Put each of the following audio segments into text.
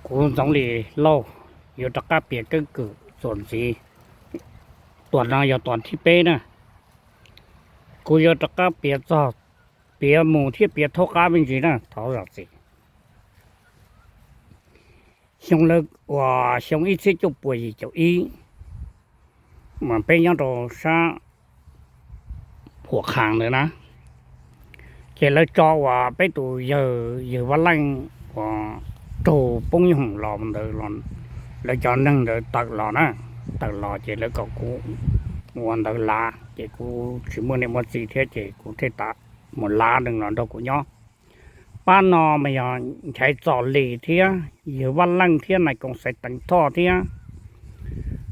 Kuv Ntxoov Lis Lauj yuav rov qab piav keeb kwm txuas ntxiv. Tuas no yog tuas thib peb na. Kuv yuav rov qab piav txog, piav mus thiab piav thaub qab me ntsis na, thov zam txim. Xyoo lawv uas xyoo ib txhiab cuaj puas yim caum ib, mas peb nyob rau sab Phuam Khas ntawd na, ces lawv tso uas peb tus yawg, yawg Vaj Leej uas raug poob nyooj hoom los ntawd, lawv cov neeg ntawd tawm los na, tawm los ces lawv kom kuv ua ntawv lav ces kuv tsis muaj niam muaj txiv thiab ces kuv thiaj tau mus lav neeg los nrog kuv nyob. Pab no mas yog Nchaiv Txos Lis thiab yawg Vaj Leej thiab nais koom Xaiv Teev Thoj thiab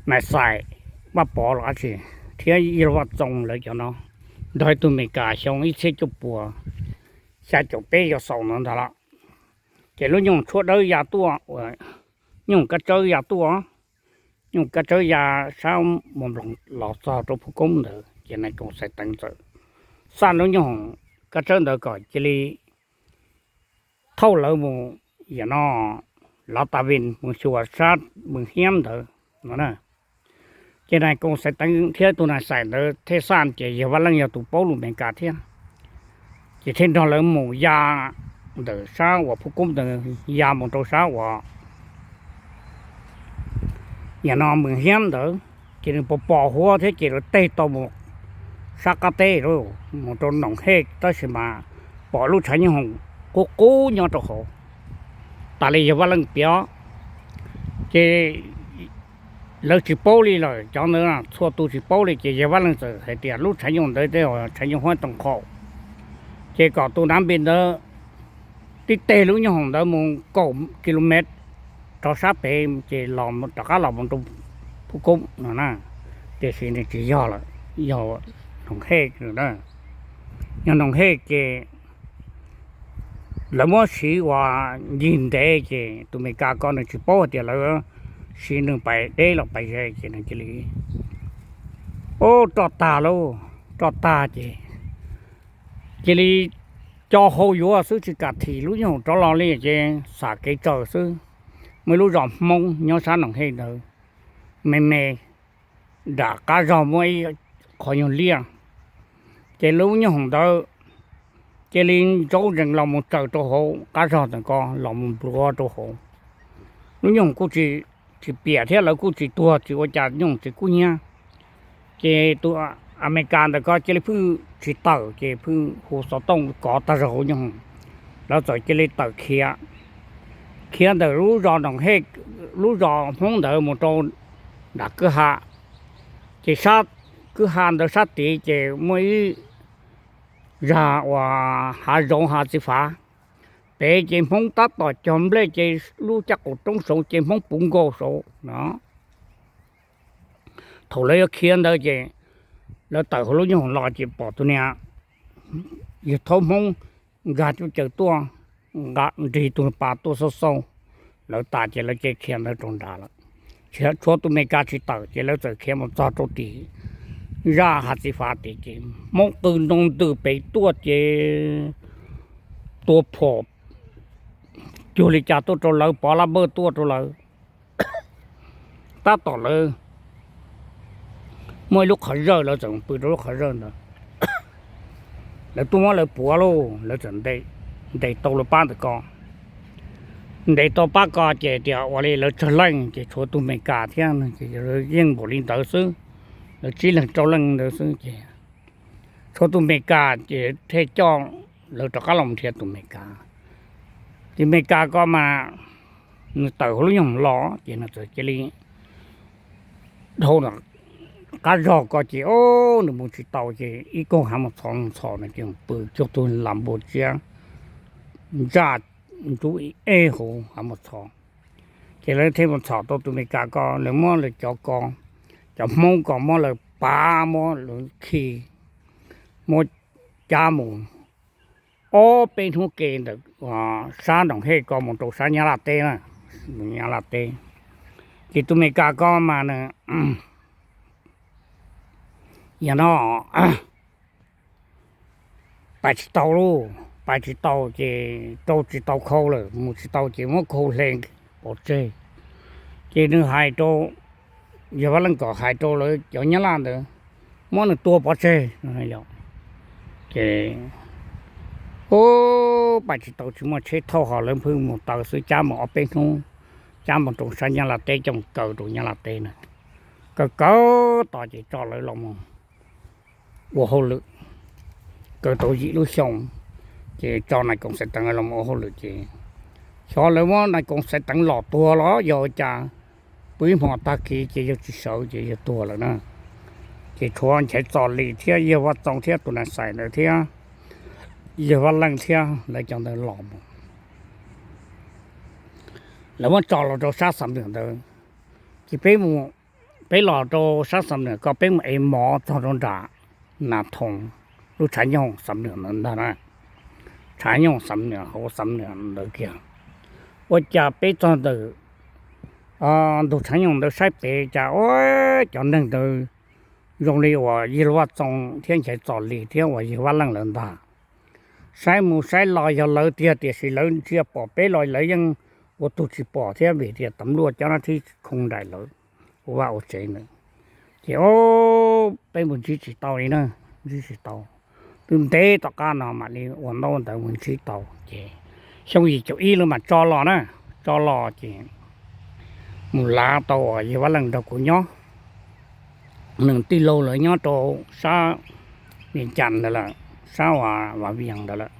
nais Xais Vaj Pov los dab tsi thiab Yawg Vaj Txoo lawv cov no nrog ib tug Amelikas xyoo ib txhiab cuaj puas xya caum peb yog xaus no ntag los. Ces lub nyooj tshuab dawb ya tuaj, nyooj kab tsawb ya tuaj, nyooj kab tsawb ya sab Moos Nploos los txog rau Phu Koob ntawd ces nais koom Xaiv Teev txawm xaj lub nyooj kab tsawb ntawd kom cia li thauj lawv mus, yam no, Lav Tas Vis mus xyuas sab Mees Hiab ntawd no na. Ces nais koom Xaiv Teev thiab tus nais Xais ntawd thiaj xaj ces yawg Vaj Leej yog tus paub lus Amelikas thiab, ces thiaj nrog lawv mus ya ntawm sab uas Phu Koob ntawd ya mus rau sab uas, yam no, Mees Hiab ntawd, ces nws pos pos huab thiab ces lawv teg tau mus sab qab teb, mus rau Noom Hej tab sis mas pom lub tshav nyooj hoom qub qub nyob rau hauv, tas li yawg Vaj Leej piav. Ces lawv tsis paub li lawm, cov ntawd txhua tus tsis paub li ces yawg Vaj Leej txawm hais tias lub tshav nyooj ntawd tej tshav nyooj huab toom qhaum, ces kom tus nav npis ntawd tib teg lub nyooj hoom ntawd mus kaum kilomev rov sab pem ces rov qab los mus rau Phu Koob no na. Tiam sis nws tsis yog lawm, yog Noom Hej, yog Noom Hej ces lawv muab siv uas ncig ntev ces tus Amelikas ko nws tsis paub hais tias lawv siv nws pais deb los pais ze ces nws cia li, o, roj tag lauj, roj tag ces cia li co hau yuav xwb tsis kam thim lub nyooj hoom rov los li ces xam kev tsaws xwb. Muaj ib lub zos Hmoob nyob sab Noom Hej ntawd, me me, nram qab zog muaj ib qho nyuag liaj, ces lub nyooj hoom ntawd cia li ntsaub ntsees los mus tsaws rau hauv qab zog ntawd ko los mus npluav rau hauv. Lub nyooj hoom kuj tsis piam thiab lawv kuj tsis tuag tsis ua cas, nyooj hoom tsis kub hnyiab. Ces tus Amelikas ntawd ko cia li phwj tsis tawm ces phwj hu xov tooj kov tag zog hauv nyooj hoom. Lawv txawm cia li tawm khiav, khiav ntawm lub zos Noom Hej, lub zos Hmoob ntawd mus rau nram kwj ha. Ces sab kwj ha ntawd sab tid ces muaj ib zag uas hav zoov hav txiv fav, pem ces Hmoob tab tom cog nplej ces lub caj qaum roob saud ces Hmoob puv nkaus saud no. Thaum lawv yuav khiav ntawd ces lawv tawm hauv lub nyooj hoom los ces pom tus niag yawg thaub Hmoob nkag cuj caws tuaj, nqa nrig tus pas tuaj xauj xauj lawv tas ces lawv cia li khiav ntawd rau nrad lawm. Tshuav tus Amelikas tsis tawm ces lawv txawm khiav mus txog rau tim zaj hav txiv fav tid ces Hmoob qw nroo ntws pem tuaj ces tua phom cuag li cas tuaj rau lawv, pov lab npawj tuaj rau lawv. Tab tom lawv muaj ib lub qhov zawj, lawv txawm pw rau lub qhov zawj ntawd. Lawv tuaj muab lawv puav lauj, lawv txawm ntes tau lawv pab ntawm ko. Ntes tau pab ko ces tias ua li lawv tsawg leej ces tshuav tus Amelikas thiab ces lawv yeej npaum li ntawd xwb, lawv tsib leeg rau leej ntawd xwb ces tshuav tus Amelikas ces thiaj coj lawv rov qab los nrhiav tus Amelikas. Tus Amelikas ko mas nws tawm hauv lub nyoog los ces nws txawm cia li dhau qab zog ko ces o, nws mus tsis tau ces ib koog hav mus txhos mus txhos no ces pw cuag tus lam npua tsiab ntsaj ntsub ib eb hauv hav mus txhos. Ces lawv thiaj mus txhom tau tus Amelikas ko, lawv muab lawv cov ko, cov Hmoob ko muab lawv pav muab lawv khi, muab cab mus ob peb hnub ke ntawm sab Noom Hej ko mus rau sab Nyab Laj teb na, mus Nyab Laj teb. Ces tus Amelikas ko mas nws, yog no, pais tsis tau lauj, pais tsis tau ces rau tsis tau khau lawm, mus tsis tau ces muab khau hle pov tseg. Ces nws hais rau, yawg Vaj Leej kom hais rau lawv cov Nyab Laj ntawd muab nws tua pov tseg. Ces pais tsis tau, tsis muaj tsheb thauj, ho lawv pheej mus taw xwb, cab mus ob peb hnub, cab mus rau sab Nyab Laj teb coj kaw rau Nyab Laj teb na. Kaw kaw tos ces tso lawv los mus ua hauj lwm, kaw tau yim lub xyoo, ces tso nais koom Xaiv Teev los ua hauj lwm ces xyov lawv muab nais koom Xaiv Teev los tuag los yog ua cas, pw ib hmo tag kis ces yawg tsis sawv ces yawg tuag lawm na. Ces tshuav Nchaiv Txos Lis thiab yawg Vaj Txoos thiab tus Nas Xais ntawd thiab yawg Vaj Leej thiab lawv cov ntawd los mus, lawv muab tso los rau sab Xam Nwam ntawd. Ces peb mus, peb los rau sab Xam Nwam ko peb mus ev mov txog rau nram Nas Thoos, lub tshav nyoog Xam Nwam ntawd ntag na, tshav nyoog Xam Nwam hauv Xam Nwam ntawd kiag. Ua cas peb txog ntawm ntug tshav nyoog ntawd saib pem cas ua cov neeg ntawd zoo li uas yawg Vaj Txoos thiab Nchaiv Txos Lis thiab uas yawg Vaj Leej lawv ntag. Saib mus saib los yog lawv tiag tiam sis lawv ntsia pom peb los lawv yeej ua tug tsis pom thiab vim tias tam luaj cov nab thib khoo nraim lawv ua vaj ua tsev ntawd. Ces peb mus ntsib tsis tau li na, ntsib tsis tau. Twb ntev tom qab no mam li ua ntaub ntawv mus ntsib tau ces xyoo yim caum ib lawv mam tso los na, tso los ces mus lav tau uas yawg Vaj Leej nrog kuv nyob. Nws tij laug lawv nyob rau sab Vias Cas ntawd lawm, sab Vas Vias ntawd lawm,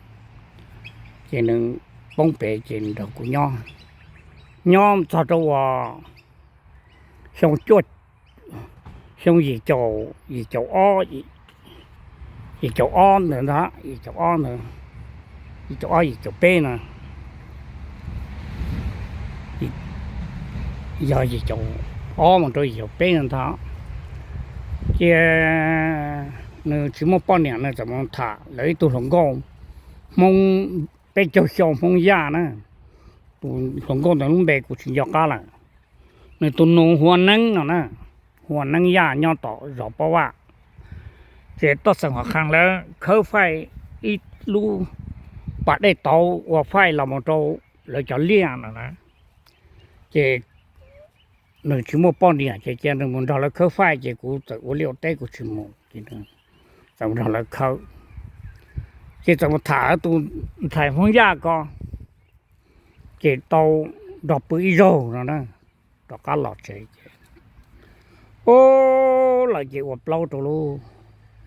ces nws poob pem ces nrog kuv nyob, nyob txog rau uas xyoo cuaj, xyoo yim caum, yim caum ob, yim caum ob ntawd ntag, yim caum ob ntawd, yim caum ob yim caum peb no, yog yim caum ob mus rau yim caum peb no ntag. Ces nws tsis muaj poj niam, nws txawm mus tham lawv ib tug hluas nkauj Hmoob peb caug xyoo Hmoob Yaj na. Tus hluas nkauj ntawd lub npe kuv tsis nco qab lawm. Nws tus nus hu ua Neeb no na, hu ua Neeb Yaj nyob tom zos Pob Vaj. Ces Toj Xeem Huas Khee lawv khawb faij ib lub pas dej tauv ua faij los mus rau lawv cov liaj no na. Ces nws tsis muaj poj niam ces cia nws mus nrog lawv khawb faij ces kuv txawm ua liaj ua teb kuv tsis mus, txawm mus nrog lawv khawb. Ces txawm mus tham tus ntxhais Hmoob Yaj ko, ces tau nrog pw ib zaug no na, rov qab los tsev ces, o, lawv ces ua plaub rau lub,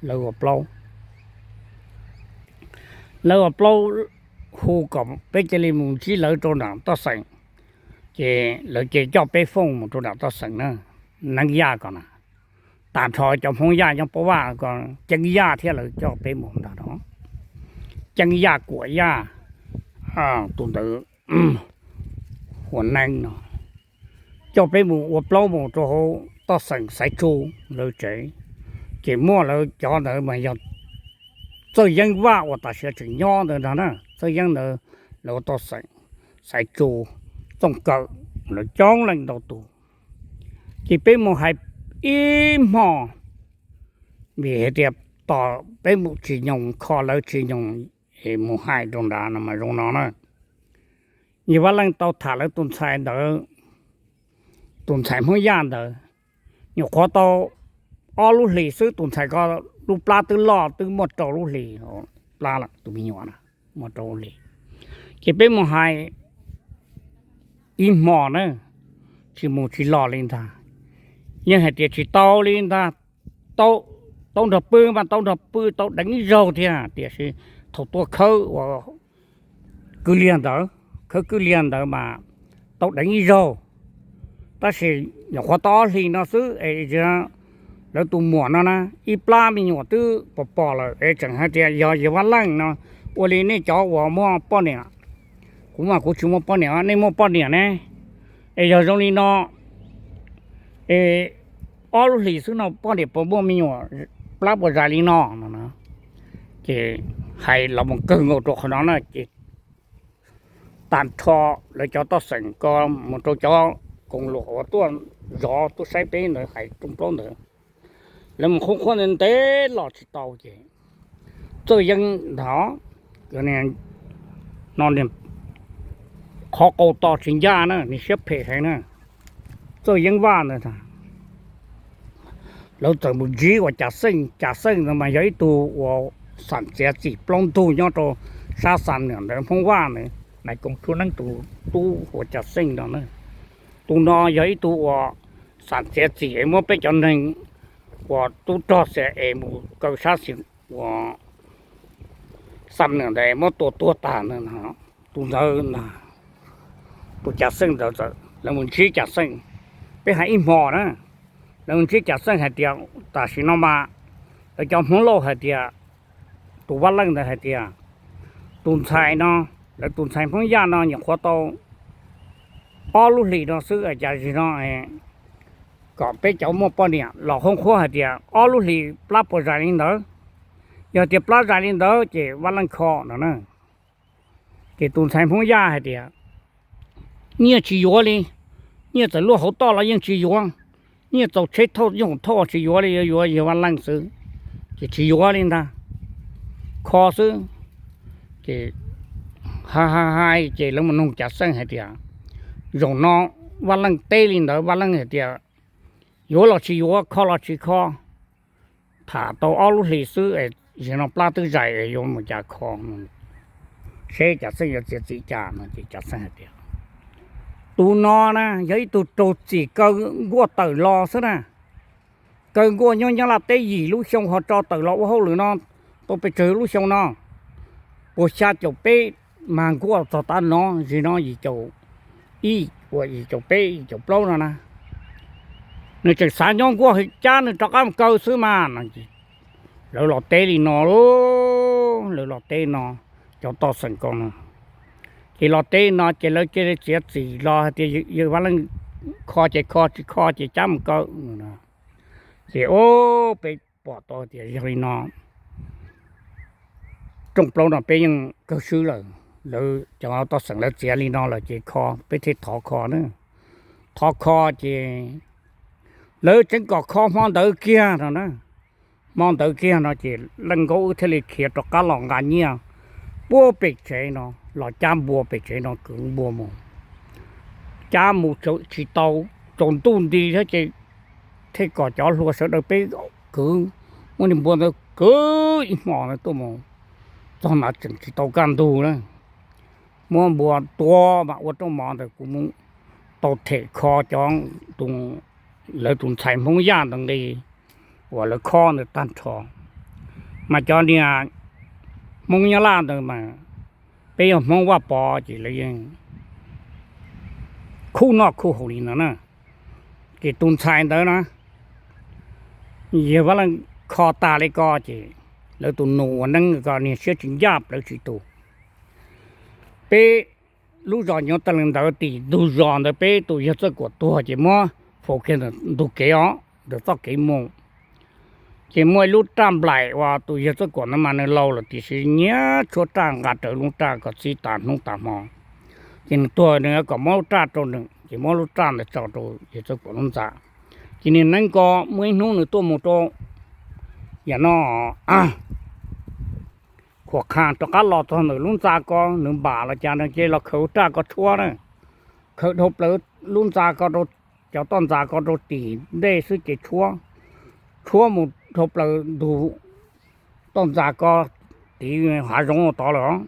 lawv ua plaub, lawv ua plaub hu kom peb cia li mus ntsib lawv rau nram Toj Xeem. Ces lawv ces coj peb fooj mus rau nram Toj Xeem na, Neeb Yaj ko na. Tag nrho cov Hmoob Yaj nyob Pob Vaj ko, Ceeb Yaj thiab lawv coj peb mus ntag no. Ceeb Yaj, Kuam Yaj, tus ntawd hu ua Neeb no, coj peb mus ua plaub mus rau hauv Toj Xeem Xaiv Tsu lawv tsev. Ces muaj lawv cov ntawd mas yog Txawj Yeeb Vaj uas tam sim tseem nyob ntawd ntag na, Txawj Yeeb ntawd lawv ua Toj Xeem Xaiv Tsu, Txooj Kawm, lawv coob leej ntau tus. Ces peb mus hais ib hmo, vim hais tias tos peb mus tsis nyoos, kho lawv tsis nyoos, mus hais rau nrad no mas zoo no na. Yawg Vaj Leej tau tham lawv tus ntxhais ntawd, tus ntxhais Hmoob Yaj ntawd, nyuam qhuav tau ob lub hlis xwb tus ntxhais ko lub plab twb loj twb muaj rau lub hlis, plab lawm tus me nyuam na, muaj rau lub hlis. Ces peb mus hais ib hmo na, tsis mus tsis los li ntag. Yeej hais tias tsis tau li ntag, tau nrog pw mas tau nrog pw tau deev ib zaug thiab, tiam sis thaum tuaj khawb ua kwj liag ntawd, khawb kwj liag ntawd mas tau deev ib zaug. Tab sis nyuam qhuav tau ob hlis no xwb es lawv tus muam no na ib plab me nyuam twb pom pom lawm es tseem hais tias yog yawg Vaj Leej no, ua li nej cov uas muaj poj niam, kuv mas kuv tsis muaj poj niam, nej muaj poj niam ne, es yog zoo li no es ob lub hlis xwb no poj niam puas muaj me nyuam plab puas zais li no no na. Ces hais los mus kawg nkaus rau qhov no na ces tag nrho lawv cov Toj Xeem ko mus rau cov koom luam uas tuaj zov tuaj saib peb ntawd hais rooj plaub ntawd, lawv mus qhuab qhuab ntev ntev los tsis tau ces Txawj Yeeb ntag, no niag qhov qau to tsis ncaj na, niag siab phem heev na. Txawj Yeeb Vaj ntawd, lawv txawm mus ntsib uas Cas Xeej. Cas Xeej ntawd mas yog ib tug uas xam txiav txim plaub ntug nyob rau sab Xam Nuam ntawd, Hmoob Vaj ntawd, Maiv Koom Tshuab Neeb tus tub hu ua Cas Xeej no. Tus no yog ib tug uas xam txiav txim es muab peb cov neeg uas tub rog Xi A E mus kaw sab xis uas Xam Nuam ntawd muab tua tuag tag na. Tus ntawd, tus Cas Xeej ntawd, lawv mus ntsib Cas Xeej. Peb hais ib hmo na, lawv mus ntsib Cas Xeej hais tias tam sim no mas lawv cov Hmoob Lauj hais tias, tus Vaj Leej ntawd hais tias tus ntxhais no, lawv tus ntxhais Hmoob Yaj no nyuam qhuav tau ob lub hlis no xwb, cas zim no kom peb cov muaj poj niam los qhoob qhuab hais tias ob lub hlis plab puas zais li ntawd. Yog tias plab zais li ntawd ces Vaj Leej kho no na. Ces tus ntxhais Hmoob Yaj hais tias nyiaj tsis yuav li, nyiaj txawm luaj hauv toj los yeej tsis yuav, nyiaj txaus tsheb thauj yooj thauj tsis yuav li, yuav yuav yawg Vaj Leej xwb, ces tsis yuav li ntag, kho xwb. Ces hais hais hais ces lawv mus nug Cas Xeej hais tias zaum no Vaj Leej teb li ntawd, Vaj Leej hais tias yuav los tsis yuav, kho los tsis kho, tham tau ob lub hlis xwb es zim no plab twb zais es yuav mus cas kho, seb Cas Xeej yuav txiav txim cas no. Ces Cas Xeej hais tias tus no na yog ib tug raug txim kaw nkuaj tawm los xwb na. Kaw nkuaj nyob Nyab Laj teb yim lub xyoo ho tso tawm los ua hauj lwm no tau pes tsawg lub xyoo no, puas xya caum peb mas nkuaj txog tav no, zim no yim caum ib, ua yim caum peb yim caum plaub no na. Nws tseem xav nyob nkuaj cab nws rov qab mus kaw xwb mas no. Lawv los teb li no, lawv los teb no, cov toj xeem ko no, ces los teb no ces lawv cia li txiav txim los hais tias yawg Vaj Leej kho ces kho, tsis kho ces cab mus kaw. Ces peb pom tau tias yog li no, rooj plaub no peb yeej kawg swb lawm, lawv cov toj xeem lawv txiav li no lawm ces kho, peb thiaj thov kho na. Thov kho ces lawv tseem kom kho hmo ntawd kiag no na. Hmo ntawd kiag no ces Leej Nkaub wb thiaj li khiav rov qab los nqa nyiaj puag pem tsev no los cab npua pem tsev no kwv npua mus. Cab mus tsis tau, tsaus ntuj nti thiab ces thiaj kom cov hluas sawv daws peb kwv, muab niag npua ntawd kwv ib hmos ntawd tuaj mus txog na tseem tsis tau kaj ntug na. Muab npua tua mas ua rooj mov ntawd kuv mus tau them kho cov, lawv tus ntxhais Hmoob Yaj ntawd nqi uas lawv khob ntawd tag nrho. Mas cov niag Hmoob Nyab Laj ntawd mas peb yog Hmoob Vaj Pov ces lawv yeej khuj noj khuj haus li no na. Ces tus ntxhais ntawd na, yawg Vaj Leej kho tas li ko ces lawv tus nus uas neeb ko niag siab tsis ncaj plawv tsis tus. Peb lub zos nyuv tag li ntawd tim ntug zos ntawd peb tus yawg Txawj Kuam tuag ces muab faus kiag ntawm ntug kev os, ntawm txoj kev mus. Ces muaj ib lub raj nplaim uas tus yawg Txawj Kuam ntawd mas nws laus lawm tiam sis nyiam tshuab raj nqa raws lub raj kom txib tas hnub tas hmo. Ces nws tuag nws kom muab lub raj rau nws ces muab lub raj ntawd tso rau yawg Txawj Kuam lub ntxa. Ces niag neeb ko muaj ib hnub nws tuaj mus rau yam no khuam qha rov qab los txog ntawm lub ntxa ko, nws npam los cas nws cia li los khaws lub raj ko tshuab na. Khaws dhau plaws lub ntxa ko rau, cov toj ntxas ko rau tim ntej xwb ces tshuab, tshuab mus dhau plaws ntug toj ntxas ko tid hav zoov tod lawm.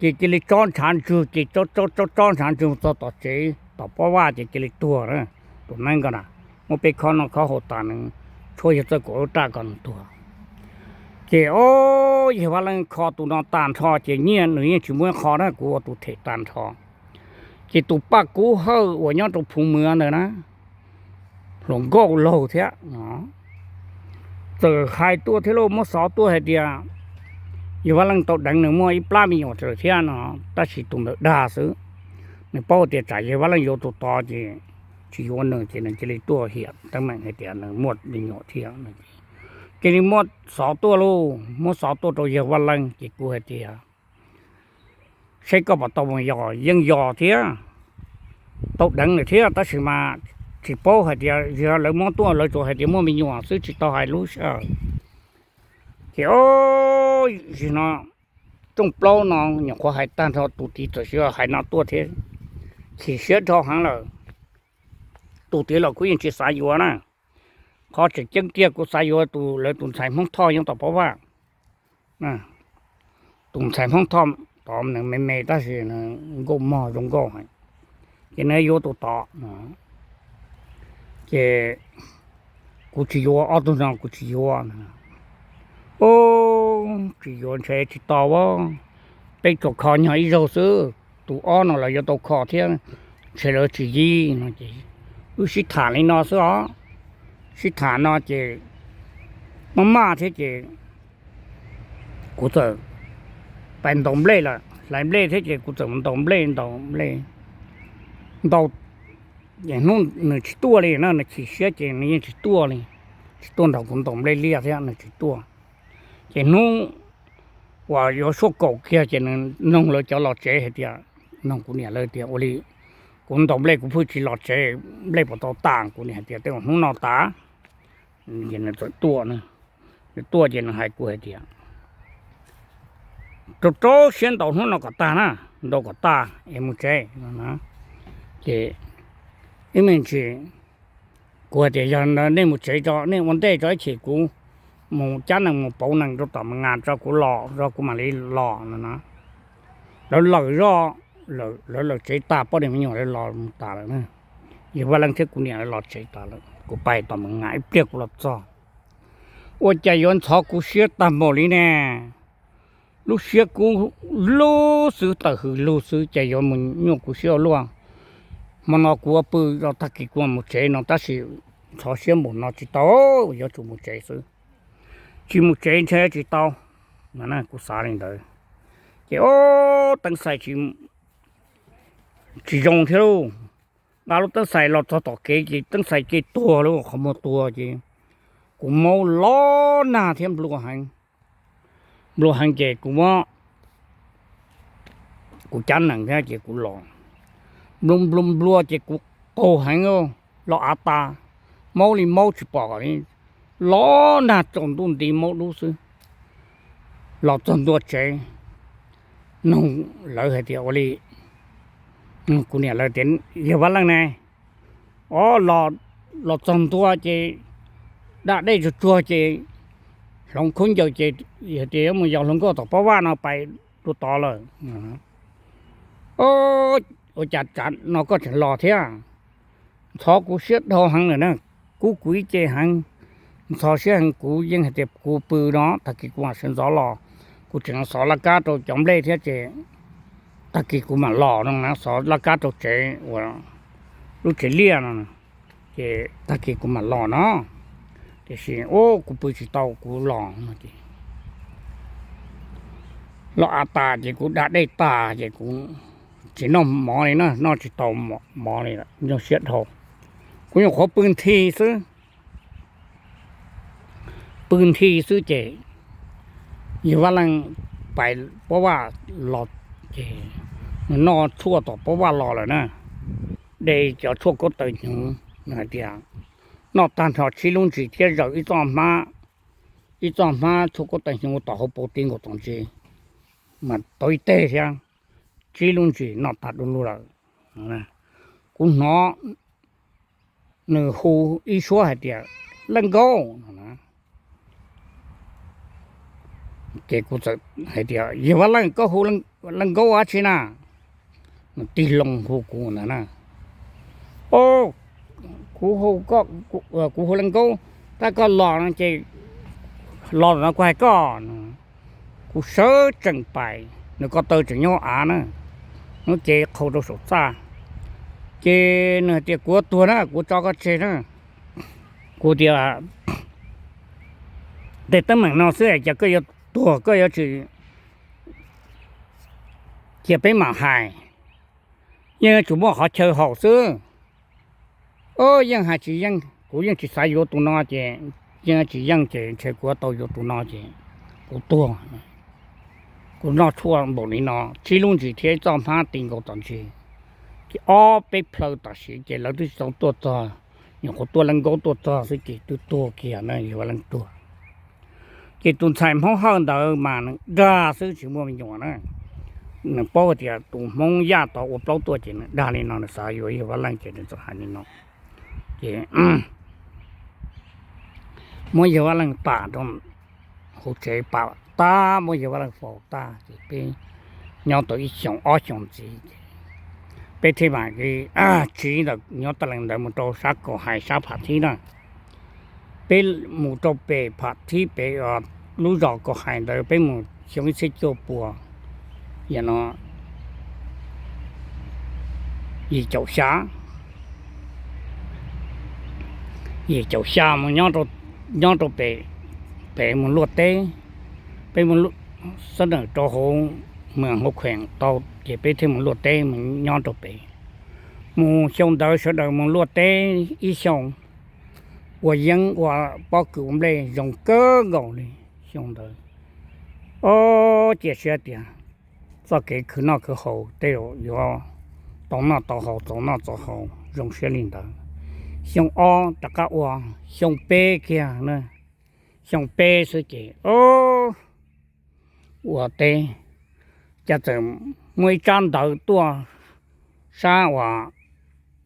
Ces cia li tsob ntshav ntswg ces tsob tsob ntshav ntswg mus txog tom tsev tom pob vaj ces cia li tuag na. Tus neeb ko na, muab peb khob noj khob haus tas nws tshuab yawg Txawj Kuam lub raj ko nws tuag. Ces o, yawg Vaj Leej kho tus no tag nrho ces nyiaj nws yeej tsis muab qho na, kuv ua tus them tag nrho. Ces tus Paj Kub Hawj uas nyob rau Phu Mws ntawd na, hluas nkauj laug thiab no, txawm hais tuaj thiab lauj, muab xov tuaj hais tias yawg Vaj Leej tau deev nws muaj ib plab me nyuam lawm thiab no, tab sis tus ntawd dag xwb. Nws paub tias tsam yawg Vaj Leej yuav tus tod ces tsis yuav nws ces nws cia li tuaj hiam teeb meem hais tias nws muaj me nyuam thiab. Cia li muab xov tuaj lauj, muab xov tuaj rau yawg Vaj Leej ces kuv hais tias seb koj puas tau mus yos, yeej yos thiab, tau deev lawm thiab tab sis mas tsis paub hais tias yog lawv muab tuaj, lawv tsuas hais tias muaj me nyuam xwb tsis tau hais lub sij hawm. Ces o, zim no rooj plaub no nyuam qhuav hais tag nrho, tus tid txawm siv hais no tuaj thiab, chim siab dhau heev lawm. Tus tid los kuv yeej tsis xav yuav na. Qhov tseem ceeb tiag kuv xav yuav tus lawv tus ntxhais Hmoob Thoj nyob tom Pob Vaj. Tus ntxhais Hmoob Thoj tod nws me me tab sis nws nkauj mog zoo nkauj heev, ces nws yuav tus tod. Ces kuv tsis yuav, ob tug no kuv tsis yuav. Ub, tsis yuav ntshe tsis tau. Peb tsuas kho nyog ib zaug xwb, tus ob no los yuav tau kho thiab, ntshe lawv tsis yig no ces wb sib tham li no xwb os. Sib tham no ces maj maj thiab ces kuv txawm pais ntaus nplej lawm, hlais nplej thiab ces kuv txawm mus ntaus nplej, ntaus nplej, ntaus, ces hnub nws tsis tuaj li na, nws chim siab ces nws yeej tsis tuaj li, tsis tuaj nrog kuv ntaus nplej liaj thiab nws tsis tuaj. Ces hnub uas yuav sua kaum kiag ces nws noog lawv cov los tsev hais tias, noog kuv niam lawv tias ua li kuv ntaus nplej kuv pheej tsis los tsev, nplej puas tau tas? Kuv niam hais tias tej zaum hnub no tas. Ces nws txawm tuaj, nws tuaj ces nws hais kuv hais tias rau rau siab ntaus hnub no kom tag na, ntaus kom tag es mus tsev no. Ces ib me ntsis kuv hais tias yog nej mus tsev tso, nej ua ntej tso ib chim kuv mus cab nees mus pauv nees rau tom Mes Ngas tso kuv los, kuv mam li los no na. Lawv lawm zoj, lawv lawm tsev tas, poj niam me nyuam lawv los mus tas lawm na. Yawg Vaj Leej thiab kuv niam lawv los tsev tas lawm, kuv pais tom Mes Ngas ib pliag kuv los txog. Ua cas yuav ntxhov kuv siab tag npaum li ne? Lub siab kub lug xwb, tawm hws lug xwb, cas yuav mus nyuaj kuv siab ua luaj. Hmo no kuv ua pw, tag kis kuv mam mus tsev no tab sis ntxhov siab npaum no tsis tau, yuav tsum mus tsev xwb. Tsis mus tsev ntshe tsis tau. Kuv xav li ntawd. Ces ob teeb xais tsis zoo thiab lauj. Nqa lub teeb xais los txog tom kev ces teeb xais ces tuag lawm, qhov muag tuag ces kuv maub los nag thiab nplua heev. Nplua heev ces kuv muab, kuv cab nees thiab ces kuv los, nplua nplua nplua ces kuv qaug heev, los av tas, maub li maub tsis pom li, los nag tsaus ntuj nti maub dub xwb. Los txog ntua tsev, noog lawv hais tias ua li, kuv niam lawv tias yawg Vaj Leej ne, o, los txog ntua ces da dej tsuag tsuag ces hloov khaub ncaws ces yog tias yuav mus yos hluas nkauj tom Pob Vaj no pais dua tod lawm. Ua cas tsam no koj tseem los thiab? Ntxhov kuv siab dhau heev lawm na, kub kuv ib ce heev, ntxhov siab heev. Kuv yeej hais tias kuv pw no, tag kis kuv mam sawv ntxov los, kuv tseem xov laj kab rau cov nplej thiab ces tag kis kuv mam los no na, xov laj kab rau tsev uas lub tsev liaj no, ces tag kis kuv mam los no. Tiam sis ub kuv pw tsis tau kuv los no ces los av tas ces kuv da dej tas ces kuv tsis noj mov li na, noj tsis tau mov li, nyuaj siab dhau. Kuv nyuam qhuav pw nthi xwb, pw nthi xwb ces yawg Vaj Leej pais Pob Vaj los ces nws noj tshuaj tom Pob Vaj los lawm na, de cov tshuaj khaub taws hnyuv, nws hais tias noj tag nrho tsib lub ntsis thiab zaws ib txoj hmab, ib txoj hmab tshuaj khaub taws hnyuv tom hauv paus ti nkaus tom ntsis, mas tau ib teg thiab, tsib lub ntsis noj tag du lug lawm. Kuv hnov nws hu ib suab hais tias, Leej Nkaub no na. Ces kuv txawm hais tias, Yawg Vaj Leej, koj hu Leej Nkaub dab tsi na? Nws tig loo hu kuv ntawd na. O, kuv hu Leej Nkaub, tab koj los no ces los no kuv hais koj no. Kuv sawv tsees pais, nws ko taw tseem nyob hauv av na, hnub ces qhau rau saum txaj. Ces nws hais tias, Kuv tuag na, kuv tso koj tseg na. Kuv tias, Tej teeb meem no xwb es cas koj yuav tuag, koj yuav tsis cia peb mam hais, yeej yuav tsum muaj qhov chaw haum xwb. O, yeej hais tsis yeej, kuv yeej tsis xav yuav tus no ces yeej tsis yeej ces ntshe kuv yuav tau yuav tus no ces kuv tuag. Kuv noj tshuaj npaum li no tsib lub ntsis thiab ib txoj hmab ti nkaus tom ntsis, ces ob peb plhaw tam sim ces lawv twb tsis tau tuaj txog, nyuam qhuav tuaj Leej Nkaub tuaj txog xwb ces twb tuag kiag na, yog Vaj Leej tuag. Ces tus ntxhais Hmoob Hawj ntawd mas nws dag xwb tsis muaj me nyuam na. Nws paub hais tias tus Hmoob Yaj tod ua plaub tuaj ces nws dag li no, nws xav yuav yawg Vaj Leej ces nws txawm hais li no. Ces muab yawg Vaj Leej pam rau hauv tsev, pam tag muab yawg Vaj Leej faus tag ces peb nyob tau ib xyoos ob xyoos ntxiv ces peb thiaj mam li tsiv ntawm nyob taj lees ntawd mus rau sab Kaus Hais sab Pham Thib na. Peb mus rau pem Pham Thib pem lub zos Kaus Hais ntawd peb mus xyoo ib txhiab cuaj puas, yam no yim caum xya, yim caum xya mus nyob rau pem, pem mus luaj teb, peb mus xab nawm rau hauv Mes Hauv Khueem tau ces peb thiaj mus luaj teb mus nyob rau pem. Mus xyoo ntawd sawv daws mus luaj teb ib xyoos, ua yeeb ua pob kws ua nplej zoo kawg nkaus li xyoo ntawd. Ob, cia siab tias txoj kev khwv noj khwv haus tej zaum yuav tau noj tau haus txaus noj txaus haus zoo siab li ntawd. Xyoo ob rov qab ua, xyoo peb kiag na, xyoo peb xwb ces ua teb, cas txawm muaj ib tsab ntawv tuaj sab uas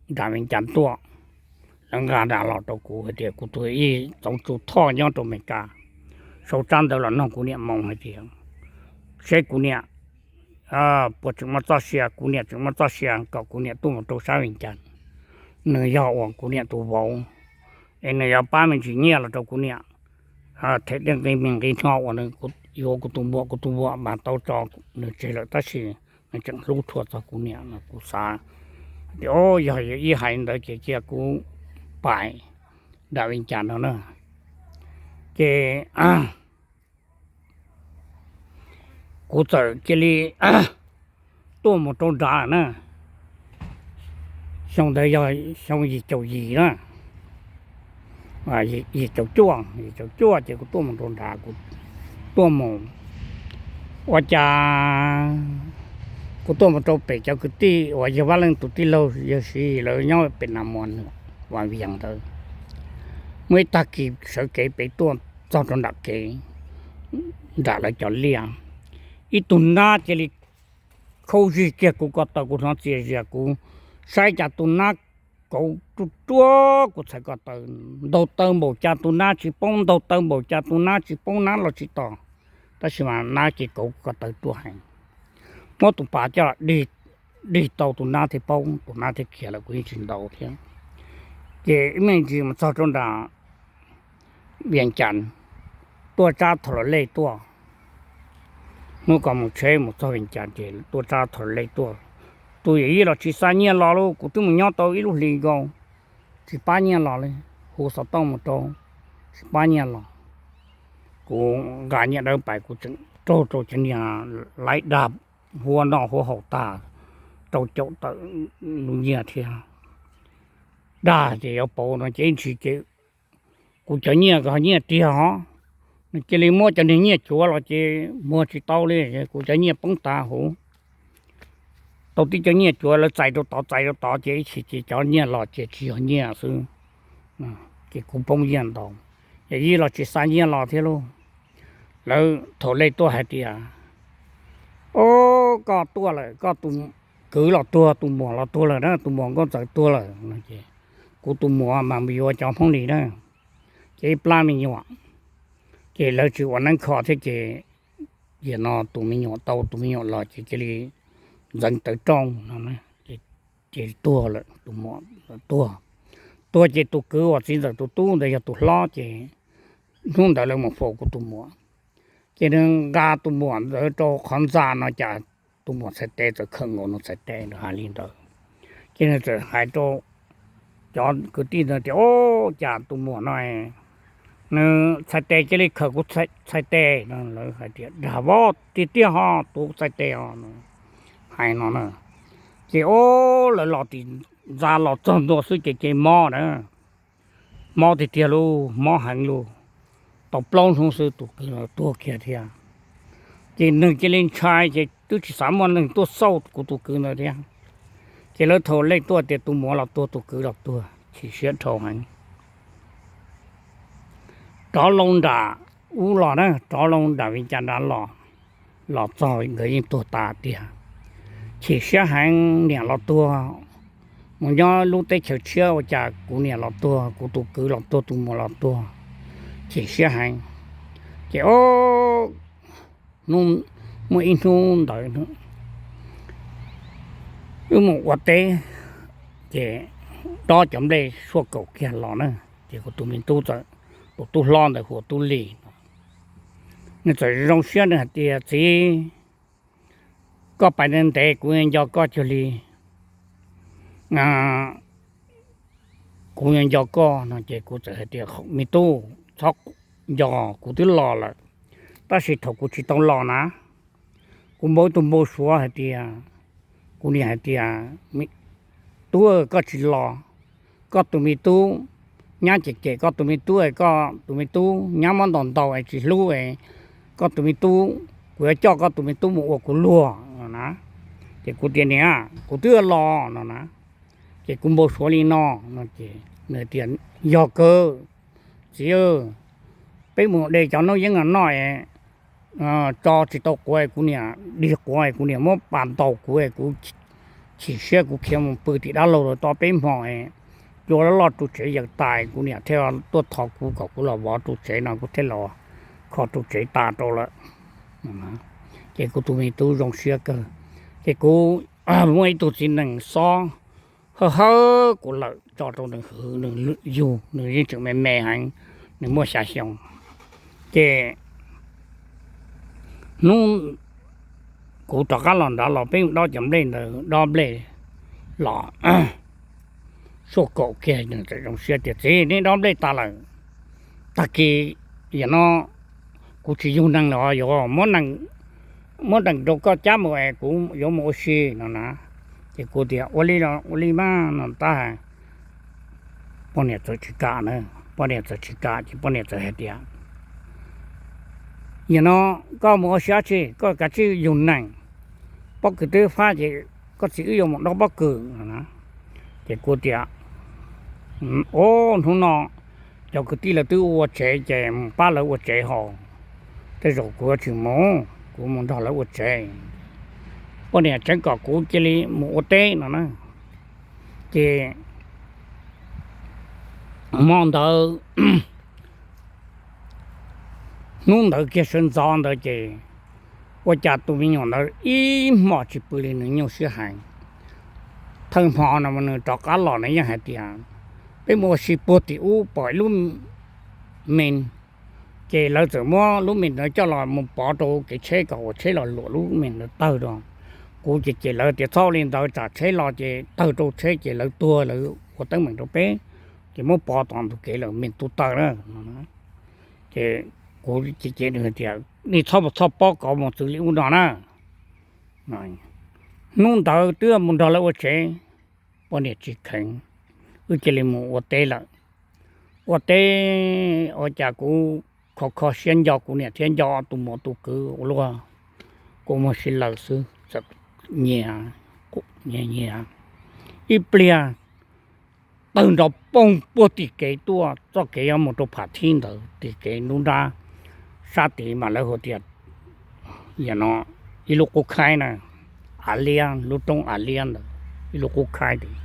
nram Vias Cas tuaj, lawv nqa nram los rau kuv hais tias kuv tus ib txoov tsu thoj nyob rau Amelikas, sau tsab ntawv los nug kuv niam moo hais tias seb kuv niam puas tseem muaj txoj sia, kuv niam tseem muaj txoj sia kom kuv niam tuaj mus rau sab Vias Cas, nws yog uas kuv niam tus vauv, es nws yuav pab me ntsis nyiaj los rau kuv niam them tej nqi me nqi hno uas nws yuav kuv tus muam, kuv tus muam mas tau tso nws tseg lawm tab sis nws tseem hlub tshua txog kuv niam no. Kuv xav tias yog ib hais ntawd ces cia kuv pais nram Vias Cas no na. Ces kuv txawm cia li tuaj mus rau nrad na. Xyoo ntawd yog xyoo yim caum yim na, yim caum cuaj, yim caum cuaj ces kuv tuaj mus rau nrad, kuv tuaj mus, ua cas kuv tuaj mus rau pem cov kwv tij uas yawg Vaj Leej tus tij laug yawg Siv lawv nyob pem Nas Muas Nws Vas Vias ntawd. Muaj ib tag kis sawv kev pem tuaj txog rau nram kev, nram lawv cov liaj, ib tug nab cia li khaub zig kiag kuv ko taw, kuv hnov txias zias, kuv saib cas tus nab kauv ruaj ruaj kuv txhais ko taw, ntaus taw npaum cas tus nab tsis poob, ntaus taw npaum cas tus nab tsis poob, nab los tsis tos, tab sis mas nab ces kauv ko taw ruaj heev. Muab tus pas coj dig, dig tau tus nab thiaj poob, tus nab thiaj khiav lawm, kuv yeej tsis ntaus thiab. Ces ib me ntsis mus txog rau nram Vias Cas, tuaj tsab thaum lej tuaj, hnub ko mus tsheb mus txog Vias Cas ces tuaj tsab thaum lej tuaj. Tus yawm yij los tsis xa nyiaj los lauj, kuv twb mus nyob tau ib lub hlis nkaus, tsis pab nyiaj los li, hu xov tooj mus rau, tsis pab nyiaj los. Kuv nqa nyiaj dawb pais kuv tseem raug rau cov niag laib dag huab noj huab haus tag, rau caum tawm lub nyiaj thiab. Dag ces yuav pauv no ces ib ntsis ces kuv cov nyiaj ko nyiaj tiag os, nws cia li muab cov niag nyiaj cuav los ces muag tsis tau li, kuv cov nyiaj poob tas huv. Tau tib cov nyiaj cuav lawv txais rau tod txais rau tod ces ib chim ces cov nyiaj los ces tsis yog nyiaj xwb, ces kuv poob nyiaj ntau. Yawm yij los tsis xa nyiaj los thiab lauj. Lawv thaum lej tuaj hais tias, o, koj tuaj lawm, koj tus kwv los tuag, tus muam los tuag lawm na, tus muam nkauj ntxawm tuag lawm no ces kuv tus muam mas mus yuav cov Hmoob Lis na, ces ib plab me nyuam, ces lawv tsis ua neeb kho thiab ces yam no tus me nyuam tau tus me nyuam los ces cia li ntxeev tawv rooj no, ces tuag lawm, tus muam tuag. Tuag ces tus kwv uas txiv ntxawm tus tub ntawd yog tus hlob ces hnub ntawd lawv mus faus kuv tus muam, ces nws nqa tus muam ntawd rau qhov ntxa no cas tus muam txhais tes txawm khawm nkaus nws txhais tes, nws hais li ntawd. Ces nws txawm hais rau cov kwv tij ntawd tias, o, cas tus muam no nws txhais tes cia li khawm kuv txhais tes no. Lawv hais tias, dag vab, tiag tiag ho tus txhais tes os, hais no na. Ces o, lawv los tim ntxa los txog ntua xwb ces ces mob na, mob tiag tiag lauj, mob heev lauj. Tau plaub hnub xwb tus kwv tuag kiag thiab. Ces nws cia li ntshai ces twb tsis xav muaj neeg tuaj xauj kuv tus kwv ntawd thiab. Ces lawv thaum lej tuaj tias tus muam los tuag tus kwv los tuag chim siab dhau heev. Rov loo nram ub los na, rov loo nram Vis Cas nrad los, los txog nkawd yeej tuag tas tiag. Chim siab heev, niam los tuag mus nyob lub teb chaws tshiab, ua cas kuv niam los tuag, kuv tus kwv los tuag, tus muam los tuag, chim siab heev. Ces o, muaj ib hnub ntawd wb mus ua teb, ces dob cov nplej suaj kaum kiag los na, ces kuv tus me tub txawm, tus tub hlob ntawd hu ua Tub Lis, nws txawm zoo siab, nws hais tias, Txiv, koj pais ntev ntev kuv nco koj cuag li, kuv nco koj no. Ces kuv txawm hais tias, Me tub, txhob nco, kuv twb los lawm, tab sis thaum kuv tsis tau los na, kuv npau ib tug npau suav hais tias, kuv niam hais tias, Tub, koj tsis los, koj tus me tub nyab cem cem koj tus me tub, koj tus me tub nyab muab ntaus ntaus es tsis hlub es, koj tus me tub, kuv yuav coj koj tus me tub mus ua kuv luag no na. Ces kuv tias, Niam, kuv twb los no na. Ces kuv npau suav li no no ces nws tias, Yog kawg, txiv, peb mus de cov noob yeeb no noj es tso tsis tau quav, kuv niam dig quav, kuv niam muab pas ntaus kuv, kuv chim siab, kuv khiav mus pw tim dab laug lawm tau peb hmo, cua loj loj ru tsev yaws tas, kuv niam thiaj tuaj thov kuv kom kuv los vov ru tsev no, kuv thiaj los kho ru tsev tas rau lawm. Ces kuv tus me tub zoo siab kawg. Ces kuv muaj ib tug txiv nees xob hawb hawb kuv lawm tso rau nws hwv, nws yug, nws yeej tseem me me heev, nws muaj xya xyoo. Ces hnub kuv rov qab los nrad los peb mus dob cov nplej ntawd, dob nplej los suaj kaum kiag, nws txawm zoo siab tias, Txiv, neb dob nplej tas lawm, tag kis yam no kuv tsis yug neeg lawm, yuav muab nees rau koj cab mus es kuv yuav mus ua si no na. Ces kuv tias, Ua li los ua li mas no tab. Poj niam txawm tsis kam na, poj niam txawm tsis kam ces poj niam txawm hais tias, Yam no koj mus ua si dab tsi, koj kav tsij yug neeg, pob kws twb fab ces koj txiv wb yuav mus dob pob kws no na. Ces kuv tias, O, hnub no cov kwv tij lawv twb ua tsev ces mus pab lawv ua tsev haus, tej zaum kuv yuav tsis mus, kuv mus nrog lawv ua tsev. Poj niam tseev kom kuv cia li mus ua teb no na. Ces hmo ntawd, hnub ntawd kiag sawv ntxov ntawd ces ua cas tus me nyuam ntawd ib hmos tsis pw li, nws nyuaj siab heev. Thawj hmo no nws rov qab los nws yeej hais tias, Peb mus ua si puag tim ub pom ib lub me, ces lawv txawm muab lub me ntawd coj los mus pov rau kev tsheb kom ua tsheb los luam lub me ntawd tawg rau. Kuv ces cem lawv tias, Txhob ua li ntawd, tsam tsheb los ces tawg rau tsheb ces lawv tuag, lawv ua teeb meem rau peb, ces muab pov tom ntug kev lawm me tu taw na. Ces kuv ces cem nws tias, Nej txhob mus txhoj pob kov mus txwv li ub no na. Hnub ntawd twb mus nrog lawv ua tsev, poj niam tsis kheev, wb cia li mus ua teb lawm. Ua teb ua cas kuv kho kho siab nco kuv niam thiab nco tus muam tus kwv ua luaj, kuv muag si lawm xwb, txawm nyias, nyias, ib pliag tawg nrov poog puag tim kev tuaj, txoj kev yuav mus rau Pham Thib ntawd, tim kev ntub nrab sab tid mas lawv hu tias, yam no, ib lub qub khaib na, Av Liab, lub roob Av Liab ntawd, ib lub qub khaib tid,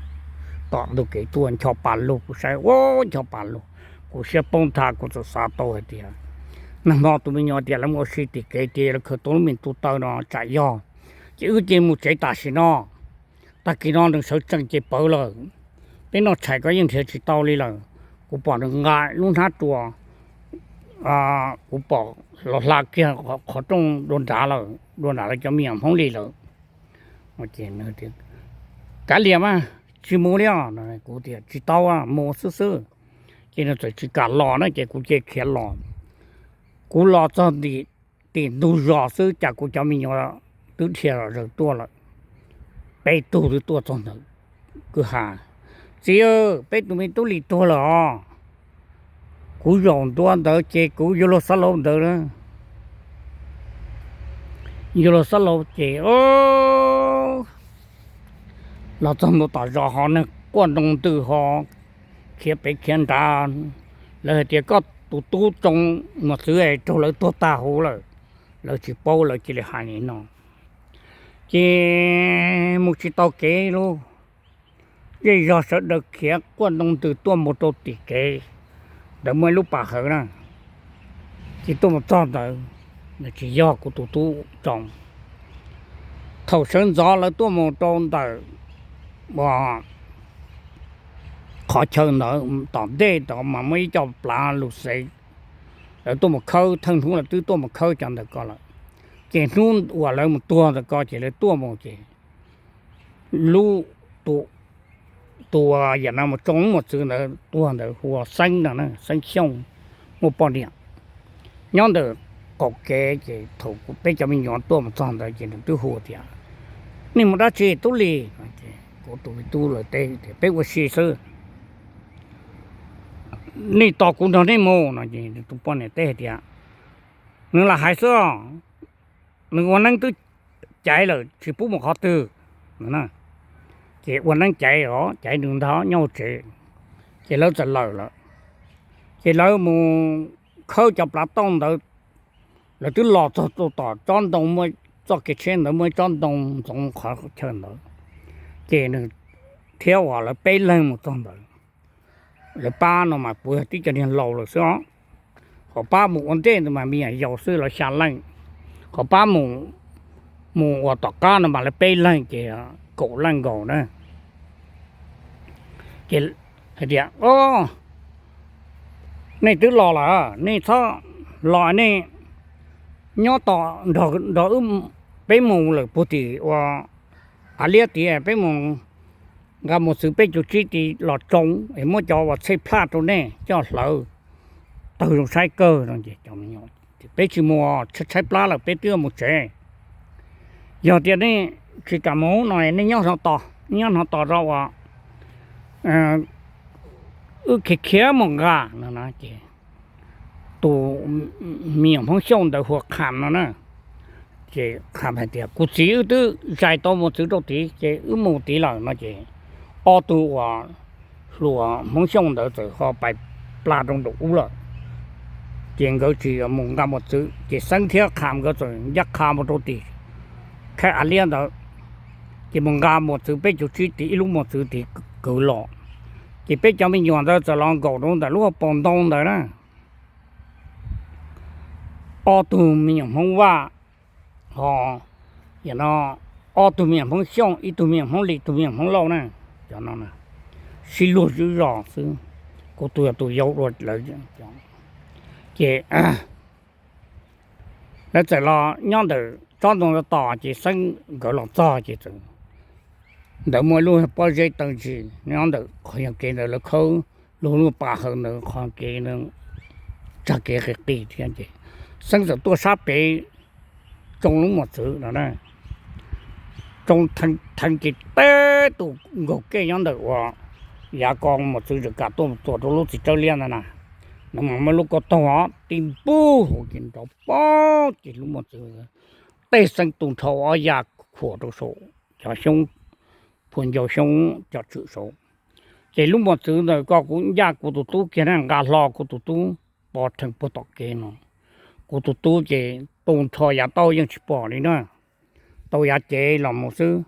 tom ntug kev tuaj ncho pa lug, kuv saib ua ncho pa lug, kuv siab poob tag, kuv txawm xav tau hais tias, nag hmo tus me nyuam tias lawv mus ua si tim kev tias lawv khaws tau lub me tu taw no tsam yog, ces wb cia mus tsev tam sim no, tag kis no nws sawv tsees ces pawv lawm, peb noj tshais koj yeej nrhiav tsis tau li lawm. Kuv pom nws nqa lub hnab rua, kuv pom los hla kiag qhov rooj dua nrad lawm, dua nrad lawv cov me nyuam Hmoob Lis lawm. Kav liam mas, tsis mus li os. Kuv tias tsis tau, mus xwb xwb. Ces nws txawm tsis kam los na ces kuv cia khiav los. Kuv los txog ntim, tim ntug zos xwb cas kuv cov me nyuam twb dhia los zaws tuaj lawm. Peb tug twb tuaj txog ntawm kwj ha. Txiv, peb tus me tub Lis tuag lawm os. Kuv zaum ntua ntawd ces kuv yuav luag xob laus ntawd, yuav luag xob laus ces los txog ntua tom zos ho neeg quaj nroo ntws ho khiav pem khiav nrad. Lawv hais tias, Koj tus tub tsoo mos txwv es raug lawv tuag tag huv lawm, lawv tsis paub lawv cia li hais li no. Ces mus tsis tau kev lauj, zej zog sawv daws khiav quaj ntoo ntws tuaj mus rau tim kev ntawd muaj ib lub pas hawv na, ces tuaj mus txog ntawd, nws tsis yog kuv tus tub tsoo. Thaum sawv ntxov lawv tuaj mus rau ntawm qhov chaw ntawd tom ntej tod mas muaj ib co plav lus xev, lawv tuaj mus khawb, thawj hnub lawv twb tuaj mus khawb cov ntawd ko lawm. Ces hnub uas lawv mus tuag ntawd ko ces lawv tuaj mus ces lub, tus, tus uas yam no mus tsoo lub mos txwv ntawd tuag ntawd hu ua Xeeb no, Xeeb Xyooj, muaj poj niam nyob ntawm qaum kev. Ces thaum peb cov me nyuam tuaj mus txog ntawd ces nws twb hu tias, Nej mus dab tsi tub Lis? Kuv tus me tub lawv teb tias, Peb ua si xwb. Nej tos kuv nrog nej mus no. Ces tus poj niam teb hais tias, Nws lam hais xwb, nws ua neeb twb caiv lawm tsis pub mus qhov twg. Ces ua neeb caiv os, caiv nws ntag nyob hauv tsev. Ces lawv txawm lawm lawm. Ces lawv mus khawb cov plav tooj ntawd, lawv twb los txog tom tsob ntoo, muaj txoj kev tsheb ntawd muaj ib tsob ntoo ntxoov qhov chaw ntawd. Ces nws thiab uas lawv peb leeg mus txog ntawd. Lawv pab no mas puav yog tib cov niag laus lawm xwb os. Qhov pab mus ua ntej ntawd mas me nyuam yaus xwb, lawv xya leej. Qhov pab mus, mus uas tom qab no mas lawv peb leeg ces kaum leej nkaus na. Ces hais tias, O, nej twb los lawm, nej txhob los, nej nyob tos nrog peb mus lawm puag tim ua av liab tid, peb mus nqa mos txwv peb caug tsib tid los tsoo es muab cov uas txhej plaj rau nej coj hlawv tawg zoo saib kawg no. Ces peb tsis mus, tshaib plab lawm, peb twb mus tsev. Yog tias nej tsis kam mus no nej nyob no tos, nyob no tos rau uas wb khiav khiav mus nqa no na. Ces tus me nyuam Hmoob Xyooj ntawd hu ua Kham no na. Ces Kham hais tias, Kuv txiv wb twb zais tau mos txwv rau tid ces wb mus tid lawm no. Ces ob tug uas hluas Hmoob Xyooj ntawd txawm ho pais plas rau nraum ub lawm. Ces nkawd tsis mus nqa mos txwv ces Xeeb thiab Kham nkawd txawm ncaj qha mus rau tim khaib av liab ntawd. Ces mus nqa mos txwv peb caug tsib tid, ib lub mos txwv tid kwv los. Ces peb cov me nyuam ntawd txawm los nkaum rau ntawm lub hauv paus ntoo ntawd na. Ob tug me nyuam Hmoob Vaj, ho no ob tug me nyuam Hmoob Xyooj, ib tug me nyuam Hmoob Lis, ib tug me nyuam Hmoob Lauj na. Cov no sib luag zog xwb, kuv tus yog tus yau dua lawv. Ces lawv txawm los nyob ntawm tsob ntoo tos ces Xeeb nkawd los txog ces txawm ntawd muaj ib lub pob zeb taw ntsis nyob ntawm qhov yog kev ntawd lawv khawb lub lub pas hawv ntawd qhov kev tsag kev qis qis thiab ces Xeeb txawm tuaj sab pem tsoo lub mos txwv no na. Tsoo theej ces teb tus nkaug kej nyob ntawm uas yav ko mos txwv txawm kam tuaj txuas rau lub txiv tsawb liab ntawd na. Nws mas muaj lub ko taug os, tib npuj hauv ces nrov pob ces lub mos txwv tej Xeeb tu nrho ob yas khuam rau saum cov xyoob, phua ncau xyoob cov tswm saud. Ces lub mos txwv ntawd ko kuv ncaj kuv tus tub kiag na, nqa hlo kuv tus tub pov rhees puag tom kev no. Kuv tus tub ces tu nrho yav tauj yeej tsis pom li na, tau yav cev los mus xwb.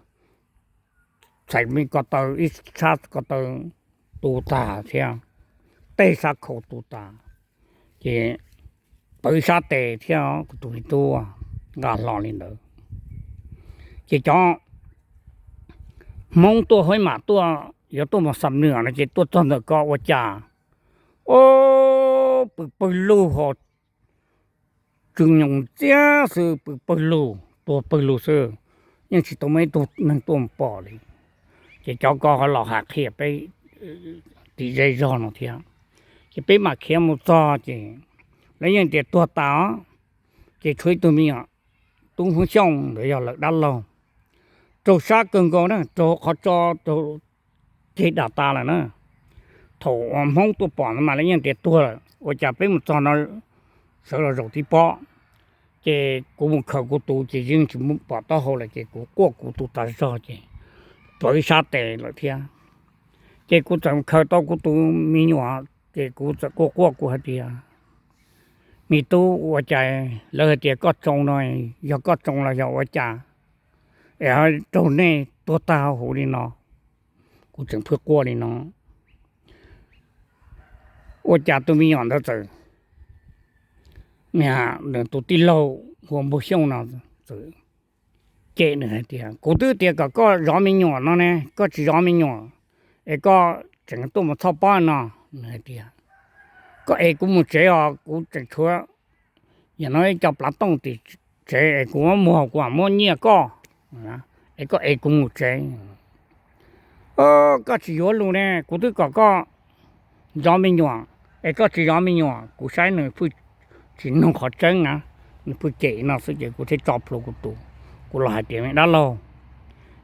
Txhais me ko taw ib sab ko taw tu tag thiab, tej sab khau tu tas, ces pawv ib sab tes thiab kuv tus me tub nqa hlo li ntawd. Ces cov Hmoob tuaj huab mam tuaj yuav tuaj mus xam nwam no ces tuaj txog ntawm ko ua cas, o, pw pawg lug ho tsw nyoos ntxiab xwb, pw pawg lug, tuag pawg lug xwb, yeej tsis tau muaj ib tug neeg tuaj mus pom li. Ces cov ko ho los hais qhia peb tim zej zog no thiab. Ces peb mam khiav mus txog ces lawv yeej tias tuag tas os. Ces tshuav ib tug me nyuam tub Hmoob Xyooj ntawd yog lawv dab laug, raug sab kawg nkaus na, raug qhov tso, raug ceg dam tas lawm na. Thaum uas Hmoob tuaj pom ntawd mas lawv yeej tias tuag lawm, ua cas peb mus txog no sawv los zaum tib pob. Ces kuv mus khaws kuv tus ces yeej tsis pom taub hau lawm ces kuv quaj kuv tus tas zog ces pawv ib sab tes lawm thiab. Ces kuv txawm khaws tau kuv tus me nyuam ces kuv txawm quaj quaj kuv hais tias, Me tub, ua cas lawv hais tias koj tsoo no, yog koj tsoo los yog ua cas es ho raug nej tuag tag huv li no? Kuv tseem phwj quaj li no. Ua cas tus me nyuam ntawd txawm, nws tus tij laug hu ua Npug Xyooj no txawm cem nws hais tias, kuv twb tias kom koj zov me nyuam no ne, koj tsis zov me nyuam, es koj tseem tuaj mus txhoj pob no. Nws hais tias, koj es kuv mus tsev os, kuv tseem tshuav yam no ib co plav tooj tim tsev es kuv muab muag kuv mam muab nyiaj koj, es koj es kuv mus tsev. Koj tsis yuav lus ne, kuv twb kom koj zov me nyuam, es koj tsis zov me nyuam, kuv saib nws pheej tsis nug qhov tseeb na, nws pheej cem no xwb ces kuv thiaj tso plhuav kuv tus, kuv los hais tias, me dab laug,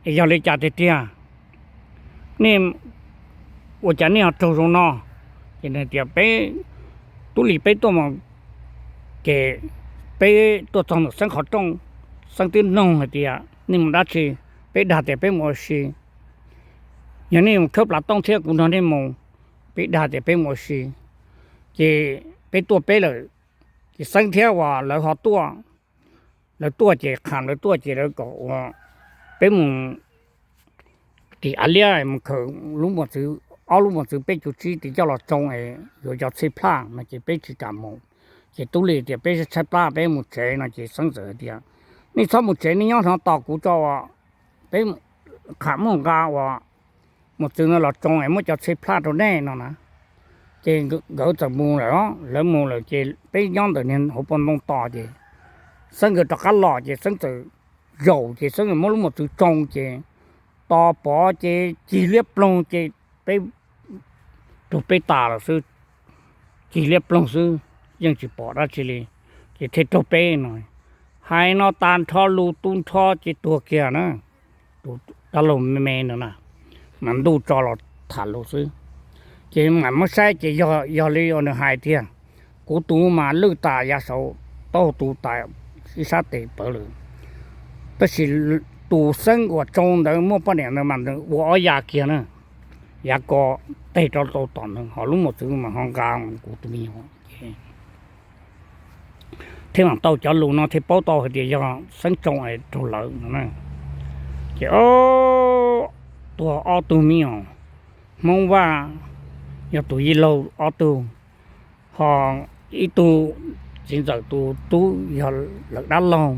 es yog li cas tiag tiag, nej ua cas nej ho raug zoo no? Ces nws tias, peb tub li peb tuaj mus, ces peb tuaj txog ntawm Xeeb qhov rooj, Xeeb twb nug hais tias nej mus dab tsi, peb dag tias peb mus ua si. Yog nej mus khawb plav tooj thiab kuv nrog nej mus, peb dag tias peb mus ua si, ces peb tuaj peb lawm, ces Xeeb thiab uas lawv ho tuaj, lawv tuaj ces qham lawv tuaj ces lawv kom ua peb mus tim av liab mus khaws lub mos txwv, ob lub mos txwv peb cuv tsib tim coj los tsoo es yuav cov txhej plaj no ces peb tsis kam mus. Ces tub li tias peb tshaib plab peb mus tsev no ces Xeeb txawm hais tias, nej txhob mus tsev, nej nyob no tos kuv tso uas peb qham muaj nqa uas mos txwv no los tsoo es muab cov txhej plaj rau nej no na. Ces nkawd txawm mus lawm, lawv mus lawm ces peb nyob ntawm niag hauv paus ntoo tos ces Xeeb nkawd rov qab los ces Xeeb txawm zaum ces Xeeb muab lub mos txwv tsoo ces tos pov ces cig liab ploog ces peb raug peb tas lawm xwb, cig liab ploog xwb, yeej tsis pom dab tsi li, ces thiaj raug peb no. Hais no tag nrho lus tu nrho ces tuag kiag na. Tus dab laug me me no na, mas ntuj tso los tham lus xwb. Ces mam muab saib ces yog li uas nws hais tiag, kuv tus mas lwj tas yav saud, taub hau tu tas ib sab tes pawv lawm. Tab sis tus Xeeb uas tsoo ntawd muaj poj niam ntawd mas nws ua ob yav kiag na, yav ko teg rau tau tom nws, ho lub mos txwv mas ho nqa kuv tus me nyuam ces thiaj mam tau cov lus no thiaj paub tau hais tias yog Xeeb tsoo es raug lawv no na. Ces o, tuag ob tug me nyuam Hmoob Vaj, yog tus yij laug ob tug, ho ib tug txiv ntxawm tus tub yog lawv dab laug,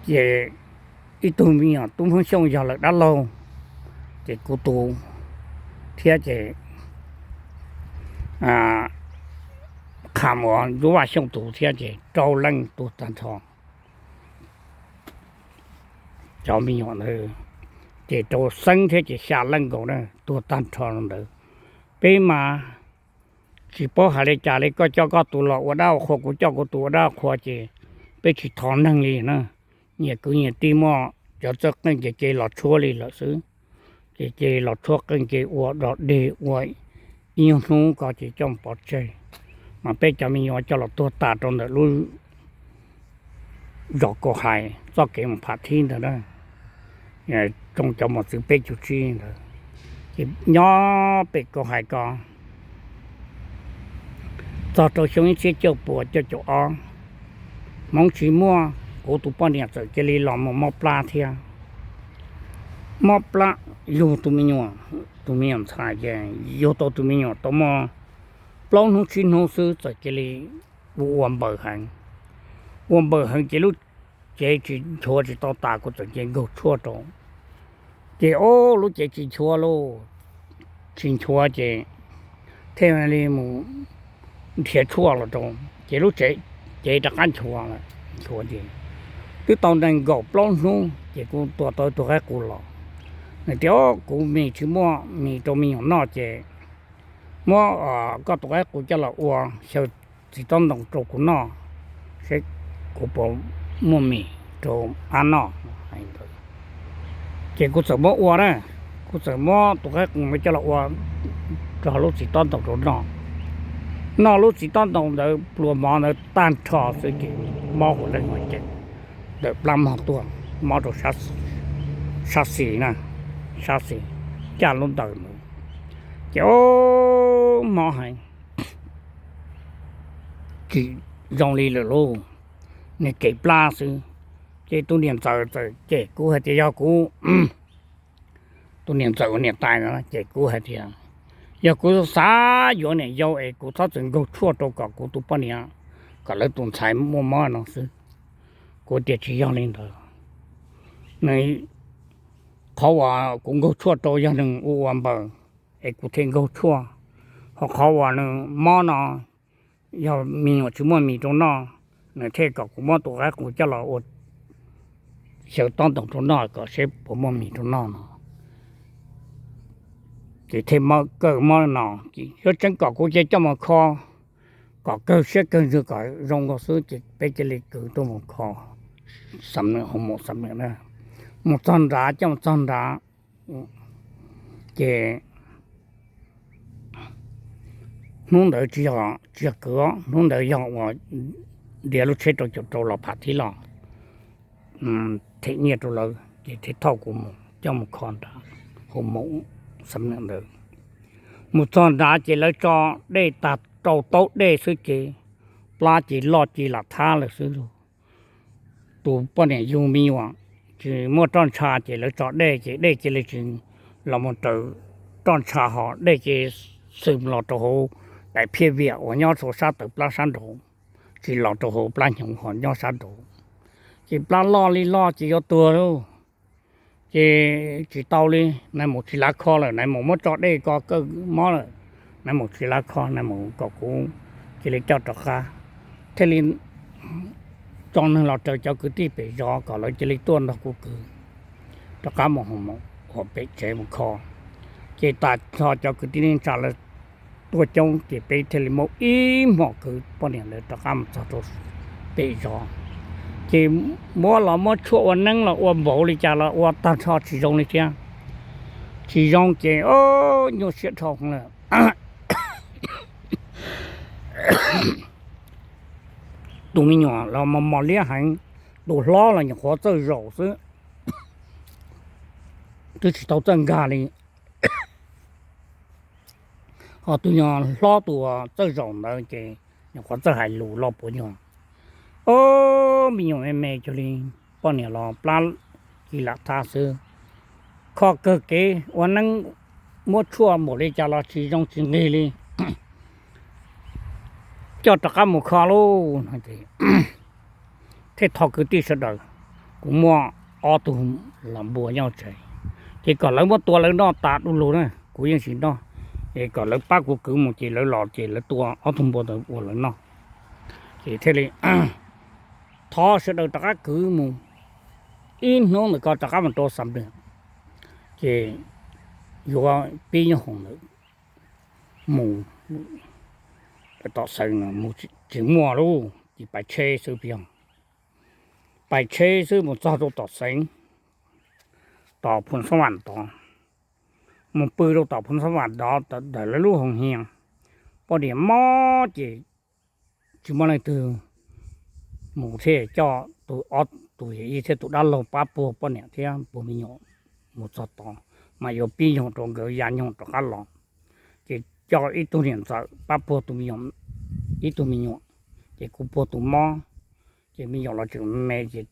ces ib tug me nyuam tub Hmoob Xyooj yog lawv dab laug, ces kuv tus thiab ces qham uas Ntsuab Vaj Xyooj tus thiab ces rau leej tuag tag nrho. Cov me nyuam ntawd ces rau Xeeb thiab ces xya leej nkaus na tuag tag nrho ntawd. Peb mas tsis paub hais li cas li, koj coj koj tus los ua dab ua qhua, kuv coj kuv tus ua dab ua qhua ces peb tsis thov neeg li na. Nyias kwv nyias tij muaj cov txawj qeej ces ces los tshuab li lawm xwb. Ces ces los tshuab qeej ces ua dog dig ua ib nyuag hnub ko ces coj pov tseg. Mas peb cov me nyuam coj los tuag tas rau ntawm lub zos Kaus Hais txoj kev mus Pham Thib ntawd na, tsoo cov mos txwv peb cuv tsib ntawd. Ces nyob pem Kaus Hais ko txog rau xyoo ib txhiab cuaj puas cuaj caum ob, hmoov tsis muaj, kuv tus poj niam txawm cia li los mus mob plab thiab. Mob plab yug tus me nyuam, tus me nyuam ntxhais ces yug tau tus me nyuam tau muaj plaub hnub tsib hnub xwb txawm cia li ua ua npaws heev. Ua npaws heev ces lub cev tsis nchuav tsis tau tas, kuv txawm cia nkaug tshuaj rau. Ces o, lub cev tsis nchuav lauj, tsis nchuav ces thiaj li mus nrhiav tshuaj los rau, ces lub cev rov qab nchuav lawm. Nchuav ces twb tau nees nkaum plaub hnub ces kuv tua tau tus qaib qus los. Nws tias, kuv mis tsis muaj mis rau me nyuam noj ces muab koj tus qaib qus coj los ua xyaw txiv tob ntoo rau kuv noj, seb kuv puas muaj mis rau ab noj. Ces kuv txawm muab ua na, kuv txawm muab tus qaib qus ntawd coj los ua rau lub txiv tob ntoo rau noj. Noj lub txiv tob ntoo ntawd pluas mov ntawd tag nrho xwb ces mob hauv leeg ces ntawm plab mog tuaj, mob rau sab xis na, sab xis caj lub ntawd ntawd. Ces o, mob heev, tsis zoo li lawm lauj, niag kev plab xwb. Ces tus niam ntxawm txawm cem kuv hais tias yog kuv, tus niam ntxawm uas niam tais no cem kuv hais tias yog kuv xav yuav niam yau es kuv txhob txwm nkaug tshuaj rau kom kuv tus poj niam, kom lawv tus ntxhais muaj mob no xwb. Kuv tias tsis yog li ntawd, nws, qhov uas kuv nkaug tshuaj rau yog nws ua ua npaws es kuv thiaj nkaug tshuaj, ho qhov uas nws mob no yog me nyuam tsis muaj mis rau noj, nws thiaj kom kuv muab tus qaib qus coj los ua xyaw tob ntoos rau noj kom seb puas muaj mis rau noj no. Ces thiaj kawg mob no, ces yuav tseev kom kuv cia coj mus kho kom kawg siab kawg ntsws kom zoo nkaus xwb ces peb cia li kwv tuaj mus kho, xam nws ho mus xam nws na, mus txog nrad coj mus txog nrad, ces hnub ntawd tsis yog, tsis yog kwv, hnub ntawd yog uas ntiav lub tsheb rau caum rau los pham thib los them nyiaj rau lawv ces thiaj thauj kuv mus coj mus kho nrad, hu mus xam nws ntawd. Mus txog nrad ces lawv tso dej tag rau taub dej xwb ces plab ces loj ces lam thab lawm xwb lauj. Tus poj niam yug me nyuam tsis muaj roj ntsha ces lawv tso dej ces dej cia li tsis los mus raws roj ntsha ho dej ces xwm los rau hauv daim phiaj viam uas nyob rau sab tawm plab sab nraud, tsis los rau hauv plab hnyuv ho nyob sab nraud. Ces plab loj li loj ces yuav tuag lauj. Ces tsis tau li, nais mus tsis lav kho lawm, nais mus muab tso dej ko kawg mob lawm, nais mus tsis lav kho, nais mus kom kuv cia li coj rov qab, thiaj li tso neeg los raws cov kwv tij pem zos kom lawv cia li tuaj nrog kuv kwv rov qab mus hauv pem tsev mus kho. Ces tas txog cov kwv tij neej tsa lawv tuaj coob ces peb thiaj li muab ib hmos kwv poj niam lawv rov qab mus txog rau pem zos. Ces muab los muab tshuaj ua neeb los ua npaum li cas los ua tag nrho tsis zoo li thiab. Tsis zoo ces o, nyuaj siab dhau lawm. Tus me nyuam los mos mos liab heev, tus hlob los nyuam qhuav txawj zaum xwb, twb tsis tau txawj nkag li. Ho tus nyuag hlob tus uas txawj zaum ntawd ces nyuam qhuav txawj hais lus los puav nyuag, o, me nyuam me me cuag li poj niam los plab ci lam thab xwb. Kho kawg kev ua neeb muab tshuaj npaum li cas los tsis zoo tsis nqig li. Coj rov qab mus kho lauj no ces thiaj thov kwv tij sawv daws, kuv muaj ob tug los npua nyob tsev, ces kom lawv muab tua lawv noj tas du lug na, kuv yeej tsis noj. Es kom lawv pab kuv kwv mus ces lawv los ces lawv tua ob tug npua ntawd ua lawv noj. Ces thiaj li thov sawv daws rov qab kwv mus, ib hnub ntawm ko rov qab mus rau Xam Nws, ces yuav pib nyob hoom ntawd mus tom Xeev no mus tsis muaj lauj, ces pais tsheb xwb pig, pais tsheb xwb mus txog rau tom Xeev, tom Phu Xab Vam tod, mus pw rau tom Phu Xab Vam tod, tawm lawv lub hoos hias, poj niam mob ces tsis muaj leej twg mus thiaj coj tus ob tug yawm yij thiab tus dab laug pab puag poj niam thiab puag me nyuam mus txog tod, mas yuav pib nyoog rau nkawd ya nyoog rov qab los. Ces coj ib tug niam ntxawm pab puag tus me nyuam, ib tug me nyuam, ces kuv puag tus mob, ces me nyuam los tseem me ces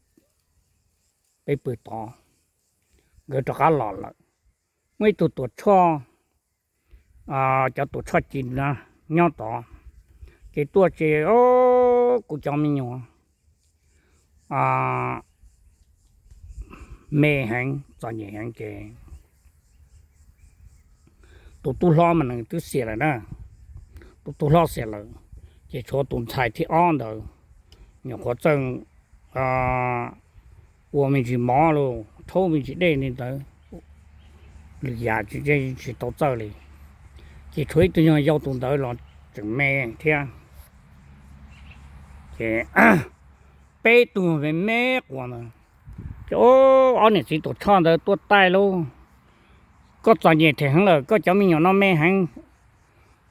peb pw tod, nkawd rov qab los lawm. Muaj ib tug Tuam Tshoj, cov Tuam Tshoj Ci na nyob tod, ces tuaj ces kuv cov me nyuam me heev txom nyem heev ces tus tub hlob mas nws twb xiam lawm na, tus tub hlob xiam lawm, ces tshuav tus ntxhais thib ob ntawd nyuam qhuav txawj ua me ntsis mov los rhaub me ntsis dej li ntawd, lwm yam tsis tau txawj li. Ces tshuav ib tug nyuag yau tus ntawd los tseem me thiab. Ces peb tug me me quas ntawd, ces ob niam txiv Tuam Tshoj ntawd tuaj taij lauj, koj txom nyem them heev lawm, koj cov me nyuam no me heev,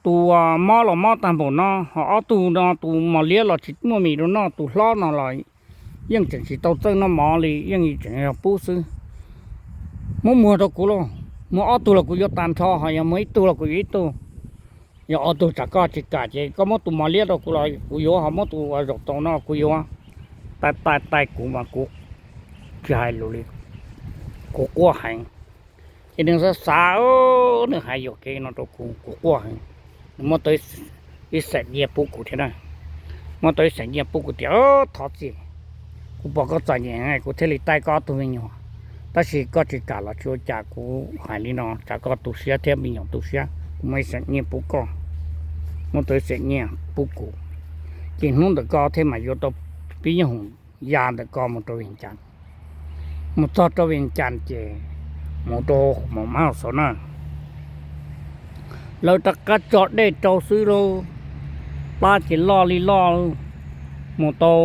tus mob los mob tag npaum no, ho ob tug no tus mos liab los tsis muaj mis rau noj, tus hlob no los yeej tseem tsis tau txawj noj mov li, yeej tseem yog pub xwb. Muab muag rau kuv lauj, muag ob tug los kuv yuav tag nrho, ho yog muag ib tug los kuv yuav ib tug. Yog ob tug tsam koj tsis kam ces koj muab tus mos liab rau kuv los kuv yuav, ho muab tus uas zaum tau no kuv yuav. Tais tais tais kuv mas kuv tsis hais lus li, kuv quaj heev. Ces nws xav xav, nws hais yuam kev no rau kuv, kuv quaj heev. Nws muab tau ib xeem nyiaj pub kuv thiab na. Muab tau ib xeem nyiaj pub kuv tias, thov txim, kuv pom koj txom nyem kuv thiaj li taij koj ob tug me nyuam, tab sis koj tsis kam los tsis ua cas, kuv hais li no tsam koj tu siab thiab me nyuam tu siab, kuv muab ib xeem nyiaj pub koj. Muab tau ib xeem nyiaj pub kuv, ces hnub ntawm koj thiaj mam yuav tau pib nyob hoom ya ntawm koj mus rau Vias Cas. Mus txog rau Vias Cas ces mus rau Mos Mab Hauv Xauv na, lawv rov qab tso dej rau xwb lauj, plab ces loj li loj, mus tau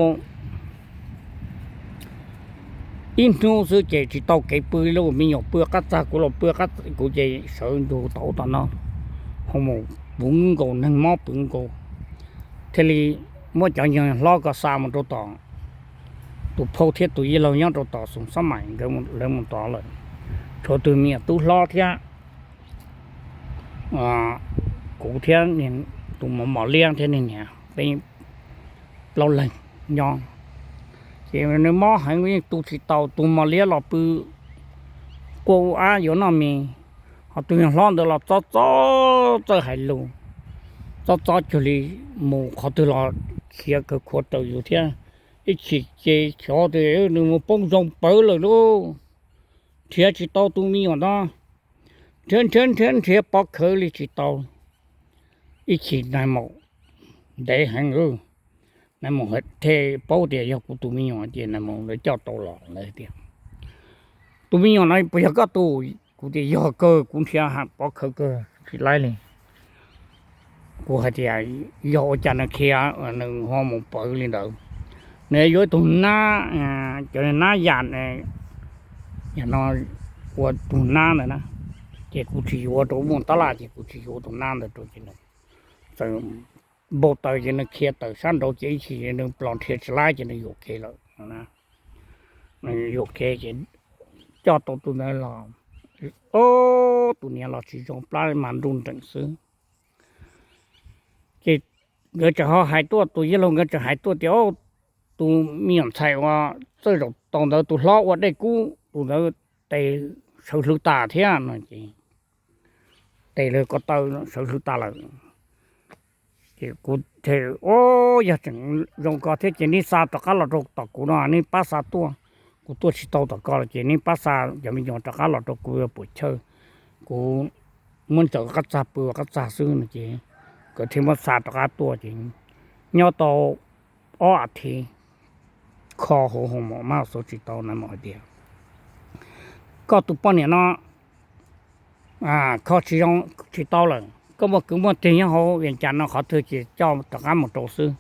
ib hnub xwb ces tsis tau kev pw li lauj, me nyuam pw qab txag kuv los pw qab, kuv ces sawv ntsug tau tom no, ho mus puv nkaus neeg mob puv nkaus, thiaj li muab cov nyuag hlob ko xa mus rau tom tus phauj thiab tus yij laug nyob rau tom Xoom Xab Maim nkawd, lawv mus tod lawm. Tshuav tus me nyuam tub hlob thiab kuv thiab tus mos mos liab thiab niag niam, peb plaub leeg nyob. Ces nws mob heev yeej tu tsis tau, tus mos liab los pw quaj ua ab yuav noj mis, ho tus nyuag hlob ntawd los txob txob txawj hais lus, txob txob cuag li mus qhov twg los khiav kawg khuav raws yus thiab. Ib chim ces xyov tias nws mus poob zoo pawv lawm lauj, nrhiav tsis tau tus me nyuam no, nrhiav nrhiav nrhiav nrhiav pov khawv li tsis tau. Ib chim nais maum ntev heev, nais maum thiaj paub tias yog kuv tus me nyuam ces nais maum lawv coj tau los lawv tias, tus me nyuam no puas yog koj tus? Kuv tias yog kawg, kuv nrhiav pov khawv kawg tsis laib li. Kuv hais tias yog ua cas nws khiav nws ho mus pawv li ntawd, nws yuav ib tug nab, cov nab yam, yam no ua tug nab ntawd na, ces kuv tsis yuav rau, muaj tab laj ces kuv tsis yuav tus nab ntawd rau ces nws txawm npau taws ces nws khiav tawm sab nraud ces ib chim nws los nrhiav tsis laib ces nws yuam kev lawm. Nws yuam kev ces coj tau tus ntawd los, tus niam los tsis zoo, plab mas nruj nreem xwb. Ces nkawd tseem ho hais tuaj, tus yij laug nkawd tseem hais tuaj tias, tus me nyuam ntxhais uas txawj zaum tau ntawd, tus hlob ua dej kub tus ntawd tes sawv hlwv tas thiab no ces, tes lawv ko taw sawv hlwv tas lawm. Ces kuv, o, yog tseem zoo ko thiab ces neb xa rov qab los rau tom kuv no, neb pab xa tuaj, kuv tuaj tsis tau tom ko los ces neb pab xa cov me nyuam rov qab los rau kuv puas chawj, kuv muab ntsaws qab txag pw qab txag xwb no ces nkawd thiaj muab xa rov qab tuaj ces nyob tau ob as thiv, kho hauv hoos mom mab xauv tsis tau na, mam hais tias, koj tus poj niam no kho tsis zoo, tsis tau lawm, koj muaj kwv muaj tij nyob hauv Vias Cas no qhov twg ces coj rov qab mus rau xwb.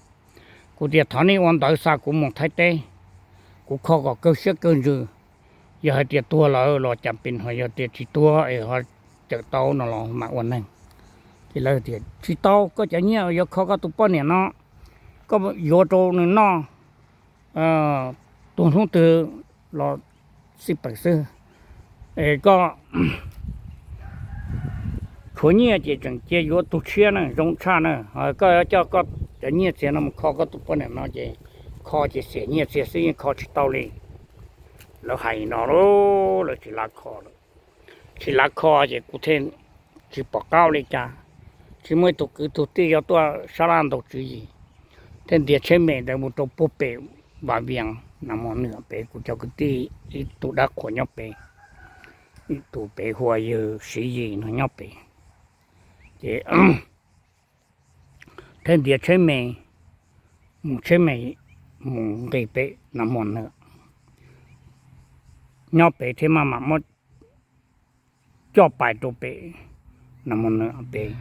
Kuv tias thov nej ua ntawv xa kuv mus Thaib teb, kuv kho kom kawg siab kawg ntsws, yog hais tias tuag lawm los cas pes, ho yog tias tsis tuag es ho cawm tau no los mam ua neeg. Ces lawv tias tsis tau, koj cov nyiaj yuav kho koj tus poj niam no, koj yuav rau nws noj, tuag hnub twg los xij peem xwb. Es koj tshuav nyiaj ces tseem cia yuav tus tshiab na zoo tshaj na, koj coj koj cov nyiaj txiag no mus kho koj tus poj niam no ces kho ces xiam nyiaj txiag xwb yeej kho tsis tau li. Lawv hais no, lawv tsis lav kho lawm. Tsis lav kho ces kuv thiaj tsis pom qab ua li cas, tsis muaj ib tug kwv tug tij yuav tuaj sab laj ntaus tswv yim, thiaj ntiav tsheb me ntawd mus rau puag pem Vaj Vias na, mos nwm pem, kuv cov kwv tij ib tug dab qhuas nyob pem, ib tug pem hu ua yawg Siv Yis no nyob pem. Ces thiaj ntiav tsheb me, mus tsheb me, mus nqis pem na, mos nwm nyob pem thiab maj mam muab coj pais rau pem na, mos nwm pem.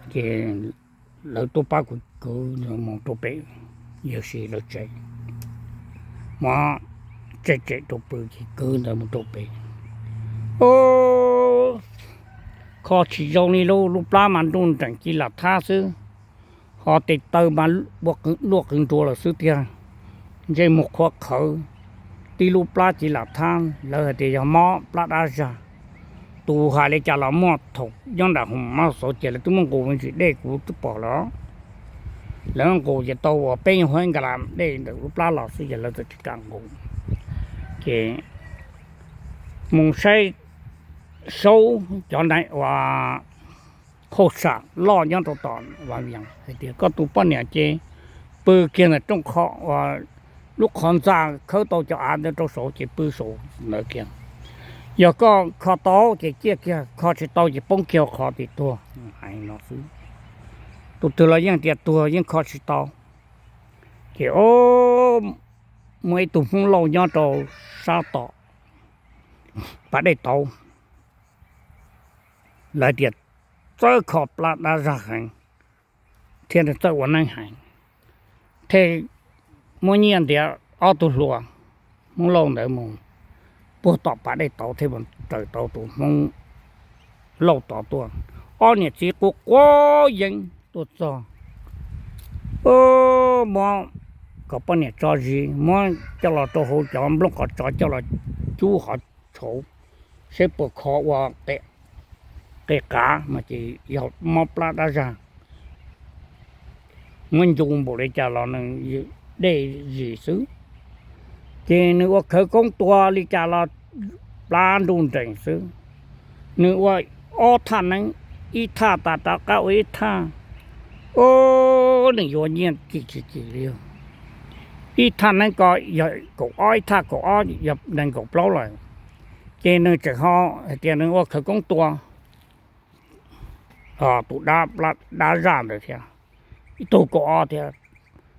Ces lawv tuaj pab kuv kwv mus rau pem yawg Siv lawv tsev, mas tsem tsem rau pw ces kwv ntawd mus rau pem. Kho tsis zoo li lauj, lub plab mas nruj nreem ci lam thab xwb, ho tes taw mas ua luaj qwv nruas lawm xwb tiag. Ntsej muag qhuav qhawv, tib lub plab ci lam thab, lawv hais tias yog mob plab dab zag. tus hais li cas los muaj, thaum nyob nram hoos mab xov ces lawv twb muab nqus me ntsis dej kuv twb pom los. Lawv nqus ces tau uas peb nyuag huab nkas las dej ntawm lub plab los xwb ces lawv txawm tsis kam nqus. Ces mus saib Saub cov ua hauj sam loj nyob rau tom Vaj Vias hais tias koj tus poj niam ces pw kiag ntawm rooj qho uas lub qhov ntxa khawb tau cov av ntawd rau saud ces pw saud ntawd kiag. Yog koj kho tau ces ciaj kiag, kho tsis tau ces poob kiag qhov tim tuag. Hais no xwb. Tus twg los yeej tias tuag yeej kho tsis tau. Ces o, muaj ib tug Hmoob Lauj nyob rau sab tom pas dej tauv, lawv tias txawj kho plab dab zaj heev thiab txawj ua neeb heev, thiaj muab nyiaj ntiav ob tug hluas Hmoob Lauj ntawd mus puag tom pas dej tauv thiaj mus raws tau tus Hmoob Lauj tod tuaj. Ob niam txiv quav quav yeeb tuaj txog, muab kom poj niam tso zis, muab coj los rau hauv cov nplooj qhov tso coj los cub hov tshauv, seb puas kho ua qe qav mas ces yog mob plab dab zaj. Muab ncu npaum li cas los nws dej zis xwb. Ces nws ua khawv koob tua li cas los plab nruj nrees xwb. Nws ua ob thaj neeb, ib thaj tas rov qab ua ib thaj. O, nws yuav nyiaj kim tsis kim li. Ib thaj neeb ko yog kaum ob, ib thaj kaum ob yog nees nkaum plaub lawm. Ces nws tseem ho hais tias nws ua khawv koob tua tus dab zaj ntawd thiab, ib tug kaum ob thiab.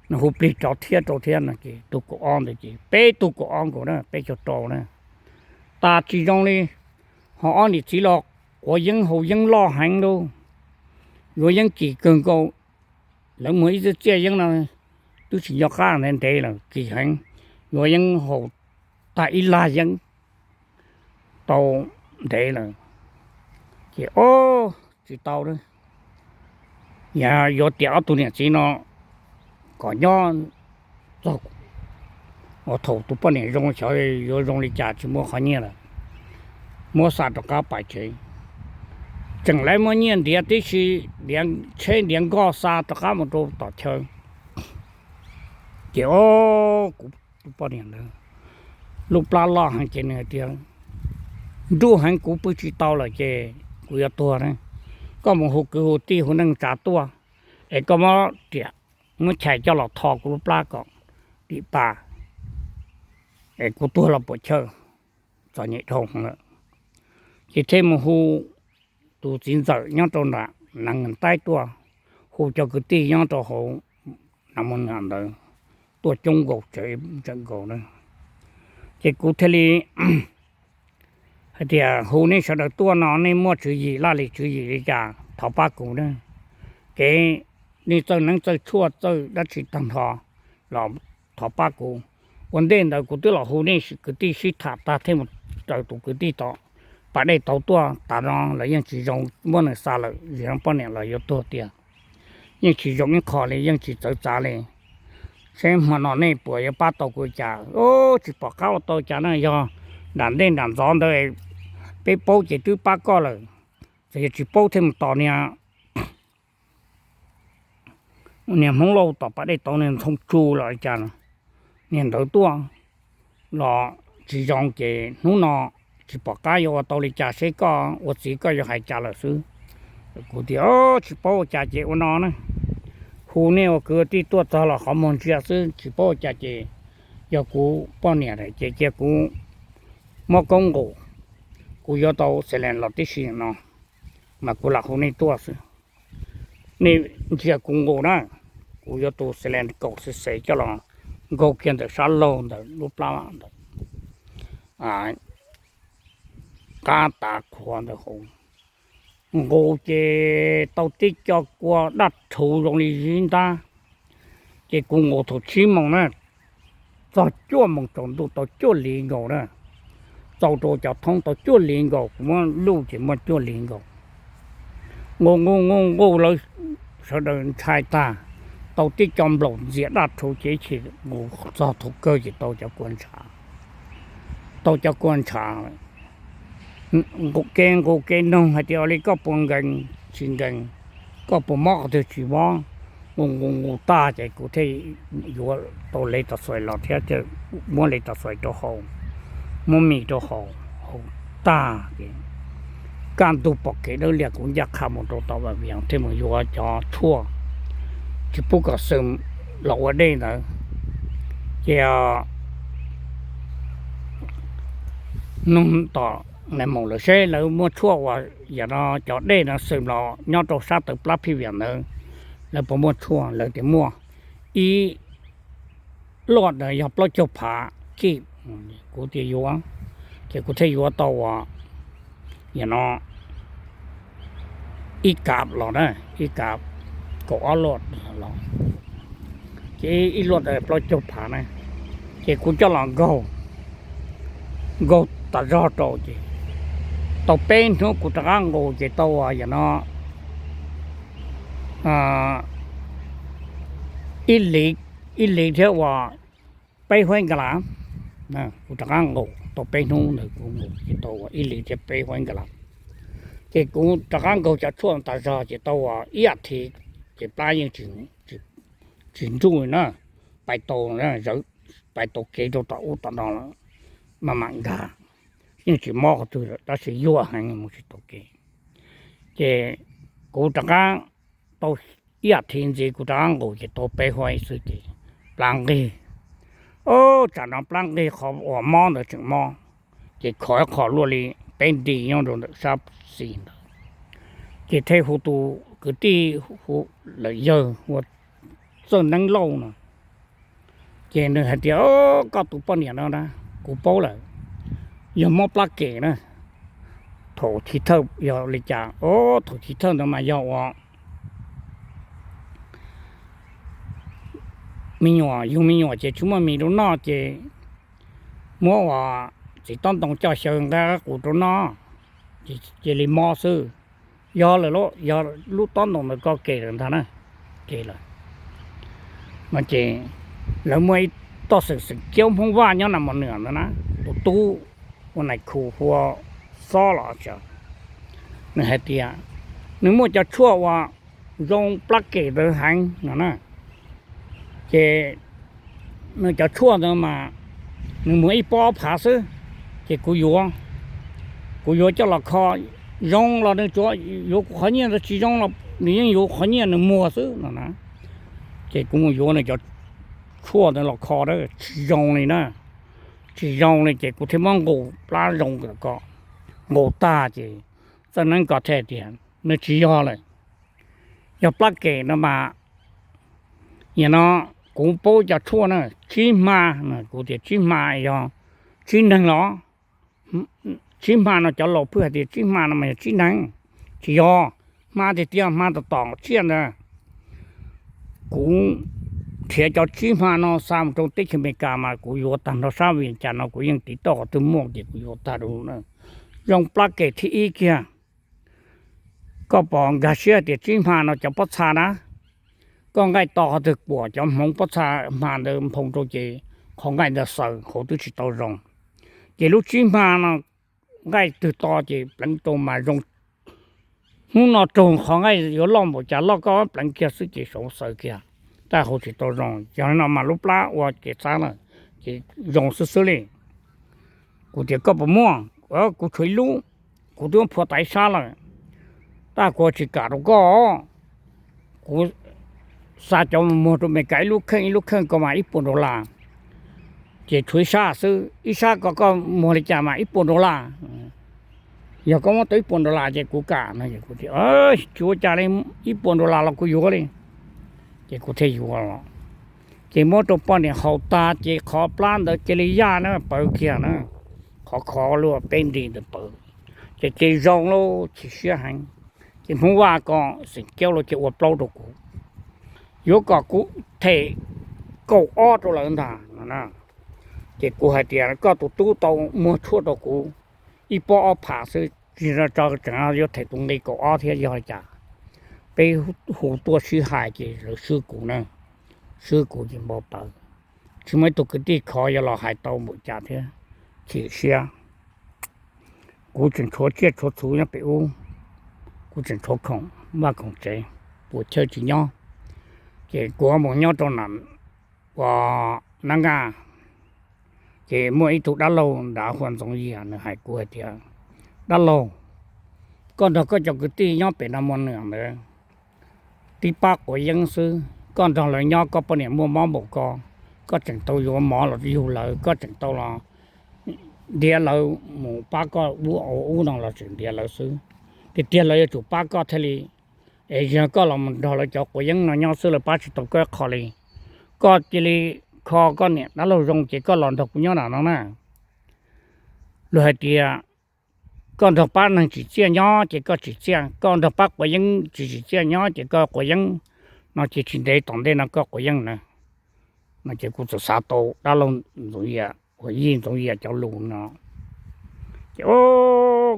Nws hu plig rov thiab rau thiab no ces tug kaum ob ntawd ces peb tug kaum ob nkaus na, peb caug rau na. Tas tsis zoo li, ho ob niam txiv los quav yeeb haus yeeb loj heev lauj, yuav yeeb kim kawg nkaus. Lawv muag ib txhiab txiaj yeeb no twb tsis nco qab ntev ntev lawm, kim heev, yuav yeeb haus tag ib lag yeeb tau ntev lawm. Ces o, tsis tau, yog yuav tiam ob tug niam txiv no kom nyob txog uas thaum tus poj niam zoo xyov yuav zoo li cas tsis muaj qhov nyiaj lawm, muab xa rov qab pais tsev. Tseem lawv muab nyiaj ntiav tib si, tsheb ntiav nkoj xa rov qab mus rau tom chaw. Ces o, kuv tus poj niam ntawd lub plab loj heev ces nws hais tias nruj heev kuv pw tsis tau lawm ces kuv yuav tuag na. Koj mus hu kwv hu tij hu neej tsa tuaj es koj muab riam muab chais coj los tho kuv lub plab kom dim pa es kuv tuag los puas chawj, txom nyem dhau lawm. Ces thiaj mus hu tus txiv ntxawm nyob rau nram Nas Taib tuaj, hu cov kwv tij nyob rau hauv Nas Mus Nam ntawd tuaj coob nkaus tsev ntseem nkaus na. Ces kuv thiaj li hais tias hu nej sawv daws tuaj no nej muaj tswv yim laj lim tswv yim li cas thov pab kuv na. Kev nej txawj neeb txawj tshuaj txawj dab tsi tag nrho los thov pab kuv. Ua ntej ntawd kuv twb los hu nej kwv tij sib tham tag thiaj mus raws tus kwv tij tom pas dej tauv tuaj tas no lawm yeej tsis zoo, muab nws xa lawm vim poj niam los yuav tuag tiag. Yeej tsis zoo ib qho li, yeej tsis txawv txav li. Seb hmo no nej puas yuav pab tau kuv li cas? Tsis pom qab ua tau cas na, yog nram ntej nram ntxov ntawd peb paub ces twb pab koj lawm, txawm yog tsis paub thiaj mus tos niag niag Hmoob Lauj tom pas dej tauv niag Ntxhoo Tsu los li cas, niag ntawd tuaj los tsis zoo ces hnub no tsis pom qab yuav ua tau li cas, seb koj ua txiv koj yuav hais cas lawm xwb. Kuv tias tsis paub ua cas ces ua no na, hu nej ua kwv ua tij tuaj txog los qhov muag ntsia xwb, tsis paub ua cas ces yog kuv poj niam ces cia kuv muab koob nqus, kuv yuav tau xees lees los tib si no mas kuv lam hu nej tuaj xwb. Nej ntsia kuv nqus na, kuv yuav tus xees lees kaum xis xes coj los nkaug kiag ntawm sab laug ntawm lub plab ntawd, qab tav qhuav ntawd hauv. Nqus ces tau tib co kua daj rhuv zoo li zib ntab, ces kuv nqus thaum tsib moos na, txog cuaj moos tsaus ntuj tau cuaj li nkaus na, txaus rau cov thoob tau cuaj li nkaus, kuv muab luj ces muaj cuaj li nkaus. Nqus nqus nqus nqus lawv sawv daws ntshai tag, tau tib co nplaum ntxias daj rhuv ces ib chim nqus txog thaum kawg ces tau cov kua ntshav, tau cov kua ntshav lawm. nqus kev nqus kev noog hais tias ua li koj puas nkees tsis nkees, koj puas mob qhov twg tsis mob, nqus nqus nqus tag ces kuv thiaj yuav tau lev tau xuais los thiab, muab lev tau xuais rau haus, muab mis rau haus, haus tag ces kaj ntug pom kev dawb lias kuv ncaj qha mus rau tom Vaj Vias thiaj mus yuav cov tshuaj tsis pub kom xwm los ua dej ntawd. Ces nug tom nais maum lawv seb lawv muaj tshuaj uas yam no cov dej no xwm los nyob rau sab tawm plab Phij Vias ntawd, lawv puas muaj tshuaj, lawv tias muaj ib luaj ntawd yog plaub caug phav kij. Kuv tias yuav, ces kuv thiaj yuav tau uas yam no ib kav los na, ib kav kaum ob luaj los, ces ib luaj plaub caug phav na, ces kuv coj los nkaug, nkaug tas zog rau ces tau peb hnub kuv rov qab nqus ces tau uas yam no ib li, ib li thiab uas peb huab nkas las. Kuv rov qab nqus tau peb hnub ntawd kuv nqus ces tau uas ib li thiab peb huab nkas las. Ces kuv rov qab nkaug cov tshuaj tas zog ces tau uas ib as thiv ces plab yeej tsis ntsuj na, pais tau, pais tau kev rau tom ub tom no maj mam nkag, yeej tsis mob qhov twg tab sis yuag heev mus tsis tau kev. Ces kuv rov qab tau ib as thiv ntxiv kuv rov qab nqus ces tau peb huab xwb ces plab nqig. Ob, tsam no plab nqig qhov uas mob ntawd tseem mob, ces khov ib qho luaj li peb nti nyob rau ntawm sab xis ntawd. Ces thiaj hu tus kwv tij hu lawm yawg ua Txawj Neeb Lauj no. Ces nws hais tias, koj tus poj niam no na, kuv paub lawm, yog mob plab kem na. Thaum chiv thawj yog li cas? Thaum chiv thawj ntawd mas yog uas me nyuam, yug me nyuam ces tsis muaj mis rau noj ces muab uas txiv tob ntoo coj xyaw nqa qus rau noj, ces cia li mob xwb. Yog lawm lauj, yog lub tob ntoo ntawd koj kem lawm ntag na, kem lawm. No ces lawv muaj ib toj xeem xeem kiaub Hmoob Vaj nyob Nas Mos Nwam ntawd na, tus tub ua nais khu hu ua Xob los tsav, nws hais tias nws muaj cov tshuaj uas zoo plab kem ntawd heev no na. Ces nws cov tshuaj ntawd mas nws muag ib pob ob phav xwb, ces kuv yuav, kuv yuav coj los kho, zoo los nws tsuas yuav kuv qhov nyiaj ntawd, tsis zoo los nws yeej yuav qhov nyiaj nws muag xwb no na. Ces kuv mus yuav nws cov tshuaj ntawd los kho, tsis zoo li na, tsis zoo li ces kuv thiaj muab nqus plab zoo kom, nqus tag ces Txawj Neeb ko thiaj tias nws tsis yog lawm, yog plab kem no mas. Nim no kuv paub cov tshuaj na, tsib hma, kuv tias tsib hma yog tsib neeg los? Tsib hma no cov laus pheej hais tias tsib hma no mas yog tsib neeg. Tsis yog, hma tiag tiag hma tom tom tsiaj ntag. Kuv nrhiav cov tsib hma no xa mus rau teb chaws Amelikas mas kuv yuav tag nrho sab Vias Cas no kuv yeej tiv toj qhov twg muaj ces kuv yuav tag rau na. Zoo plab kem thib ib kiag. Koj pom nkag siab tias tsib hma no cov pob txha na, koj nqaij to qhov twg kuam cov hmoov pob txha hma ntawd nphoo rau ces qhov nqaij ntawd xaws hauv twb tsis tau zoo. Ces lub tsib hma no nqaij twg to ces pleev rau mas zoo. Hnub no raug qhov nqaij yuav loj npaum cas loj koj pleev kiag xwb ces saud xaws kiag, tab hauv tsis tau zoo. Yog li no mas lub plab ua ces txav lawm, ces zoo xwb xwb li. Kuv tias koj puas muaj? Kuv tshuav ib lub, kuv twb muab phua tas ib sab lawm, tab kuv tsis kam rau koj. Kuv xa cov muag rau Amelikas ib lub kheej ib lub kheej ko mas ib puas dollar, ces tshuav ib sab xwb, ib sab ko koj muag li cas mas ib puas dollar. Yog koj muab tau ib puas dollar ces kuv kam no. Kuv tias tsis ua cas li, ib puas dollar los kuv yuav li. Ces kuv thiaj yuav los, ces muab rau poj niam haus tag ces qhov plab ntawd cia li yaj na, pawv kiag na, qhov khov luaj peb nti ntawd pawv, ces cia li zoo lauj, chim siab heev. Ces Hmoob Vaj ko xeem Kiaub Lauj cia li ua plaub rau kuv, yuav kom kuv them kaum ob rau lawv ntag no na. Ces kuv hais tias koj tus tub tau muag tshuaj rau kuv ib pob ob phav xwb, tsis tso tseem yuav them tus nqi kaum ob thiab yog li cas? Peb hu tuaj sib hais ces lawv swb kuv na, swb kuv ces npau taws. Tsis muaj ib tug kwv tij khov yuav los hais tau npaum cas thiab, chim siab. kuv tseem tshuav tsiaj tshuav txhu nyob pem ub, kuv tseem tshuav khoom vaj khoom tsev, puas chawj tsis nyob. Ces kuv mus nyob rau nram ua nab naj, ces muaj ib tug dab laug nrad hu ua Ntxoov Yias, nws hais kuv hais tias, dab laug, koj nrog koj cov kwv tij nyob pem no muaj nws ntawd tib pab quav yeeb xwb, koj nrog lawv nyob koj poj niam muaj mob npaum ko, koj tseem tau yuav mov los yug lawv, koj tseem tau los ntiab lawv mus pab koj ua ub no los tseem ntiab lawv xwb. Tiag tiag lawv yuav tsum pab koj thiaj li, es yog koj los mus nrog lawv cov quav yeeb no nyob xwb lawv pab tsis tau koj ib qho li. Koj cia li kho koj niam dab laug zoo ces koj los nrog kuv nyob nram no na. Luag hais tias koj nrog pab neeg tsim txiaj nyob ces koj tsim txiaj, koj nrog pab quav yeeb tsis tsim txiaj nyob ces koj quav yeeb no ces tsis ntev tom ntej no koj quav yeeb na. No ces kuv txawm xav tau dab laug Ntxoov Yias uas yij Ntxoov Yias cov lus no, ces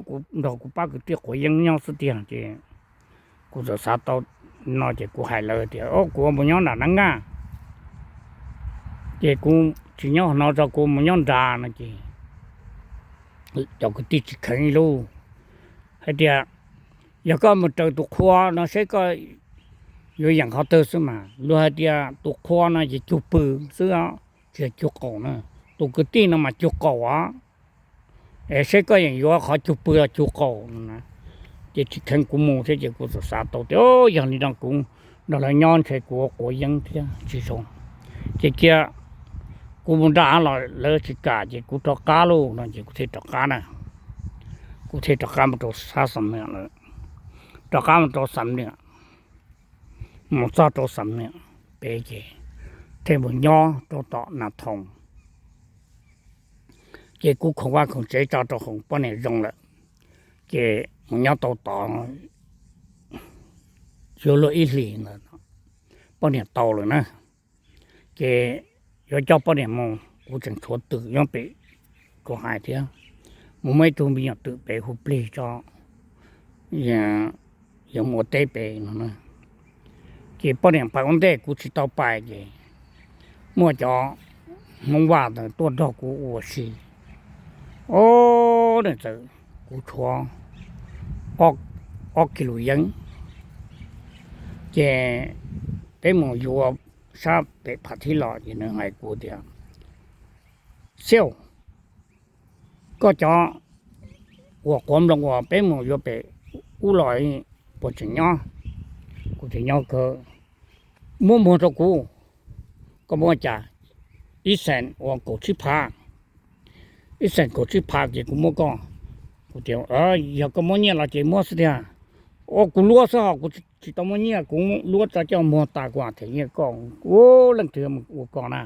kuv nrog kuv pab kwv tij quav yeeb nyob xwb tiag ces kuv txawm xav tau no ces kuv hais lawv tias, o, kuv mus nyob nram nab naj, ces kuv tsis nyob no tso, kuv mus nyob nrad no ces cov kwv tij tsis kheev li lauj, hais tias, yog koj mus raws tus qhua no seb koj yuav yeem qhov twg xwb mas. Luag hais tias tus qhua no ces cug pw xwb, tsis yog cug qaum na, tus kwv tij no mas cug qaum os, es seb koj yeem yuav qhov cug pw los cug qaum no na. Ces tsis kheev kuv mus thiab ces kuv txawm xav tau tias, o, yog li no kuv nrog lawv nyob ntshe kuv ua quav yeeb thiab tsis zoo, ces cia kuv mus nram los lawv tsis kam ces kuv rov qab lauj no ces kuv thiaj rov qab na. Kuv thiaj rov qab mus rau sab Xam Nuam lawm, rov qab mus rau Xam Nuam, mus txog rau Xam Nuam pem ces thiaj mus nyob rau tom Nas Thoos. Ces kuv khoom vaj khoom tsev tso rau hauv poj niam zoo lawm, ces mus nyob tau tod yuav luag ib hlis ntawd poj niam tau lawm na. Ces yuav coj poj niam mus, kuv tseem tshuav twm nyob pem kuv hais thiab, mus muaj ib tug me nyuam twm pem hu plig tso, yuav mus ua teb pem no na. Ces poj niam pais ua ntej kuv tsis tau pais ces muaj cov Hmoob Vaj ntawd tuaj nrog kuv ua si. O, nws txawm, kuv tshuav ob kis lus yeeb, ces peb mus yuav sab pem Pham Thib los ces nws hais kuv tias, Xiauj, koj cov uas quav nploos uas peb mus yuav pem ub los puas tseem nyob? Kuv tias, Nyob kawg. Muab muag rau kuv. Koj muab cas? Ib xees uas kaum tsib phav. Ib xees kaum tsib phav ces kuv muab koj. Kuv tias, Yog koj muab nyiaj los ces muab xwb tiag. Ua kuv luab xwb ho kuv tsis tau muab nyiaj, kuv luab tso coj muag tas kuv mam them nyiaj koj. Ua leej twg mus ua koj na,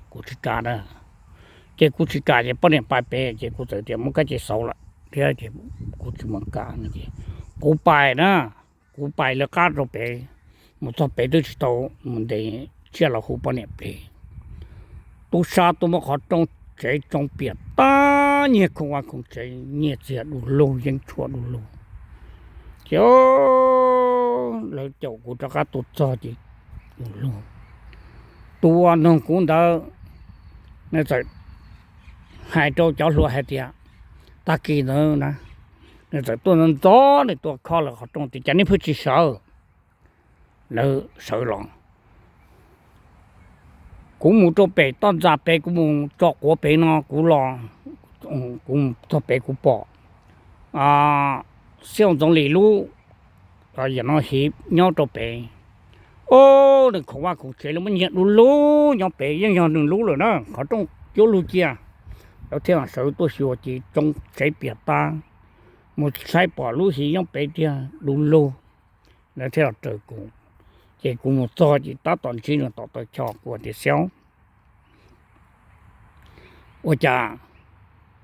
kuv tsis kam na. Ces kuv tsis kam ces poj niam pais pem ces kuv txawm tias muab kab ce xauv lawm thiab ces kuv tsis mus kam no ces kuv pais na, kuv pais lawv qab rau pem, mus txog pem twb tsis tau mus ntes tsiaj los hu poj niam pem. Tub sab tuaj muab qhov rooj tsev tsoo piam tag, nyiag khoom vaj khoom tsev, nyiag txiag du lug, yeeb tshuaj du lug. Ces lawv caum kuv rov qab tuaj txog ces du lug. Tus uas noog kuv ntawd, nws txawm hais rau cov hluas hais tias, tag kis ntawd na, nws txawm tuaj ntxov ntxov, nws tuaj khob lawv qhov rooj tias, Cas nej pheej tsis sawv? Lawv sawv los. Kuv mus rau pem toj ntxas pem, kuv mus tso quav pem no, kuv los, kuv mus txog pem kuv pom Xiauj Ntxoov Lis lub, yam no hiv nyob rau pem. Ob, nws khoom vaj khoom tsev los muab nyiag du lug nyob pem, yeej yog nws lub lawm na, qhov rooj cuab lug cia. Lawv thiaj sawv tuaj xyuas ces tsoo tsev piam tag, mus saib pom lub hiv nyob pem tiag du lug. Lawv thiaj los raws kuv, ces kuv mus txog ces tab tom ntsib nws tom taw chos, kuv tias, Xiauj, ua cas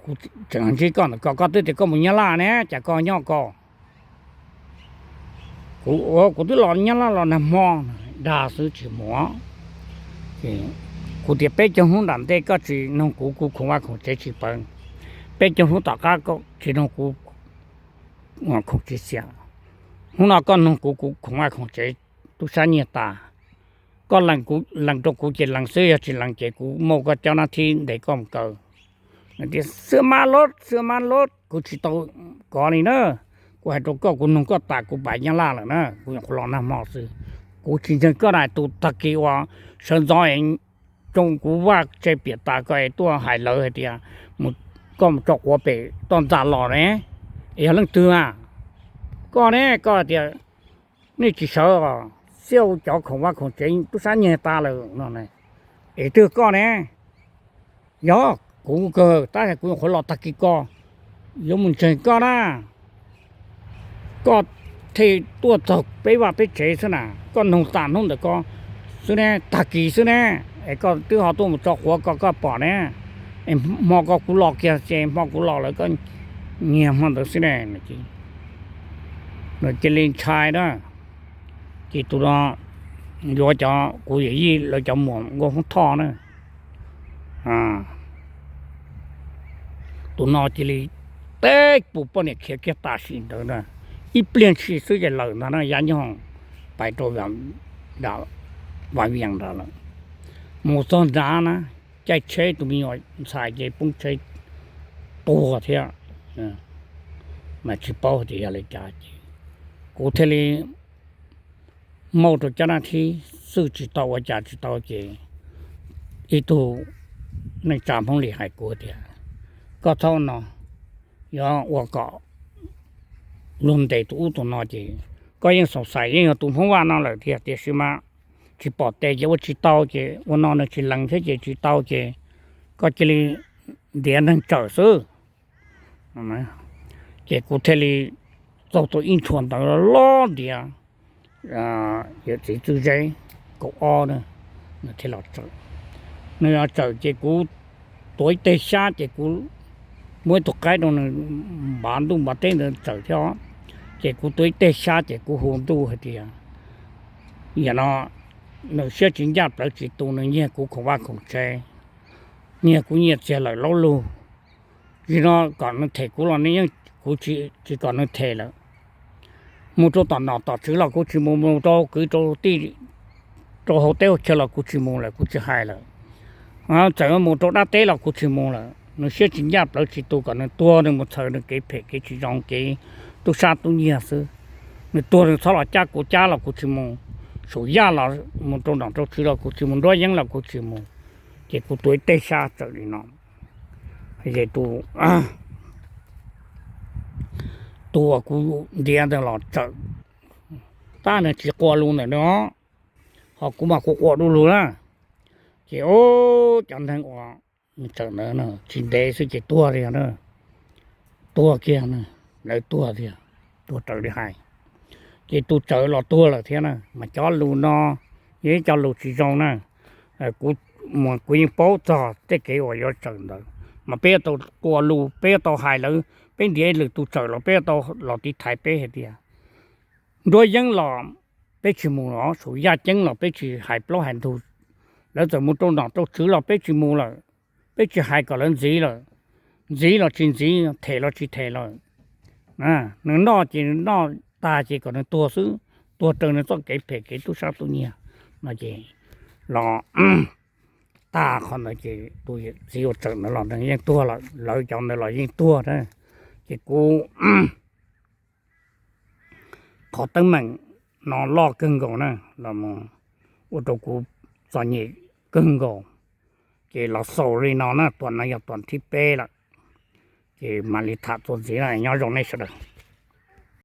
kuv tseem ntsib koj ntawm ko, koj twb tias koj mus Nyab Laj ne, cas koj nyob ko? Kuv, kuv twb los Nyab Laj los nag hmo, dag xwb tsis mus. Kuv tias, Peb caug hnub nram ntej koj tsis noog kuv, kuv khoom vaj khoom tsev tsis pawv. Peb caug hnub tom qab koj tsis noog kuv, khoom tsis xiam. Hnub no koj noog kuv, kuv khoom vaj khoom tsev tub sab nyiag tas. Koj lees rau kuv ces lees xwb, yog tsis lees ces kuv muab koj cov nab thib ntes koj mus kaw. Tias xwb mas lod, xwb mas lod, kuv tsis tau kov li na. Kuv hais rau koj, kuv nug koj tas kuv pam nyab laj lawm na, kuv nyuam qhuav los nag hmo xwb. Kuv tsis ntseeg koj na, tus tag kis uas sawv ntxov es tsoo kuv vaj tse piam tas koj es tuaj hais lawv hais tias koj mus tso quav pem toj ntxas los ne, es yog leej twg mas? Koj ne, koj tias nej tsis sawv os, xiauj cov khoom vaj khoom tsev tub sab nyiag tas lawm no, es twg koj ne? Yog kuv kawg, tab sis kuv nyuam qhuav los tag kis koj, yuav mus ntseeg koj na. Koj thiaj tuaj txog peb vaj peb tsev xwb na, koj nug tas hnub ntawm ko xwb ne, tag kis xwb ne, es koj twb ho tuaj mus tso quav ko koj pom ne, es hmo ko kuv los kiag ces hmo kuv los lawm koj nyiag hmo ntawd xwb ne. Cia li ntshai na, ces tus no yuav cov kuv yawm yij lawv cov muam Nkauj Hmoob Thoj na, tus no cia li teb pus poj niam khiav kiag tam sim ntawd na, ib pliag ntshis xwb ces lawm ntag na, Yaj Nyoog pais rau Vaj Vias nrad lawm. Mus txog nrad na, caij tsheb tus me nyuam ntxhais ces poob tsheb tuag thiab, mas tsis paub tias yog li cas ces kuv thiaj li maub rau cov nab thib xwj tsis tau ua cas tsis tau ces ib tug neej tsa Hmoob li hais kuv tias, koj txhob no, yuav ua kom luag ntes tus ub tus no ces koj yeej xoom xaim yeej yog tus Hmoob Vaj no lawm tiag, tiam sis mas tsis pom tes ces ua tsis tau ces ua no nws tsis lees thiab ces tsis tau ces koj cia li ntiav neeg tsawm xwb. Ces kuv thiaj li txaug tau ib ntshua ntawv loj ntiav yawm txiv Txwj Zeb kaum ob na, nws thiaj los tsawm. Nws los tsawm ces kuv tuav ib teg xyab ces kuv muab ib tug qaib rau nws npav ntuj npav teb ntawd tsawm thiab os. Ces kuv tuav ib teg xyab ces kuv hu ntuj hais tias, yam no nws siab tsis ncaj plawv tsis tu, nws nyiag kuv khoom vaj khoom tsev, nyiag kuv nyiaj txiag lawm laub lug. Tsis no kom nws them kuv los nws yeej, kuv tsis kom nws them lawm. Mus rau tom nom tom tswv los kuv tsis mus, mus rau kwv rau tij, rau hauv teb hauv chaw los kuv tsis mus lawm, kuv tsis hais lawm. Txawm mus rau dab teb los kuv tsis mus lawm. Nws siab tsis ncaj plawv tsis tu, kom nws tuag nws mus txhawm nws kev phem kev tsis zoo kev tub sab tub nyiag xwb. Nws tuag nws txhob los cab kuv cab los kuv tsis mus. Saum yaj los mus rau nom rau tswv los kuv tsis mus, nruab yeeb los kuv tsis mus. Ces kuv tuav ib teg xyab tsawm li no. Ces tus uas kuv ntiav ntawd los tsawm, tab nws tsis qua lus ntawm no, ho kuv mas kuv qua du lug na. Ces o, cov neeg uas tsawm ntawd tsis ntev xwb ces tuag tiag na, tuag kiag na, lawv tuag tiag, tuag raws li hais. Ces tus tsawm los tuag lawm thiab na, mas cov lus no yog ib co lus tsis zoo na. Kuv yeej paub txog tej kev uas yuav tsawm ntawd, mas peb yuav tau qua lus, peb yuav tau hais lawv, peb ntiav ib lwm tus tsawm los peb yuav tau los tiv thaiv peb hais tias nruab yeeb los peb tsis mus os, saum yaj ceeb los peb tsis hais plaub hais ntug. Lawv txawm mus rau nom rau tswv los peb tsis mus lawm, peb tsis hais kom lawv ntxiv lawm, ntxiv los tsis ntxiv, them los tsis them lawm. Nws noj ces nws noj tag ces kom nws tuag xwb, tuag raws nws txoj kev phem kev tub sab tub nyiag no ces los tag qhov ntawd ces tus txiv uas tsawm ntawd los nws yeej tuag lawm, lawv cov ntawd los yeej tuag na. Ces kuv qhov teeb meem no loj kawg nkaus na, los ua rau kuv txom nyem kawg nkaus. Ces los xaus li no na, tuam no yog tuam thib peb lawm, ces mam li tham txuas ntxiv na, nyob zoo nej sawv daws.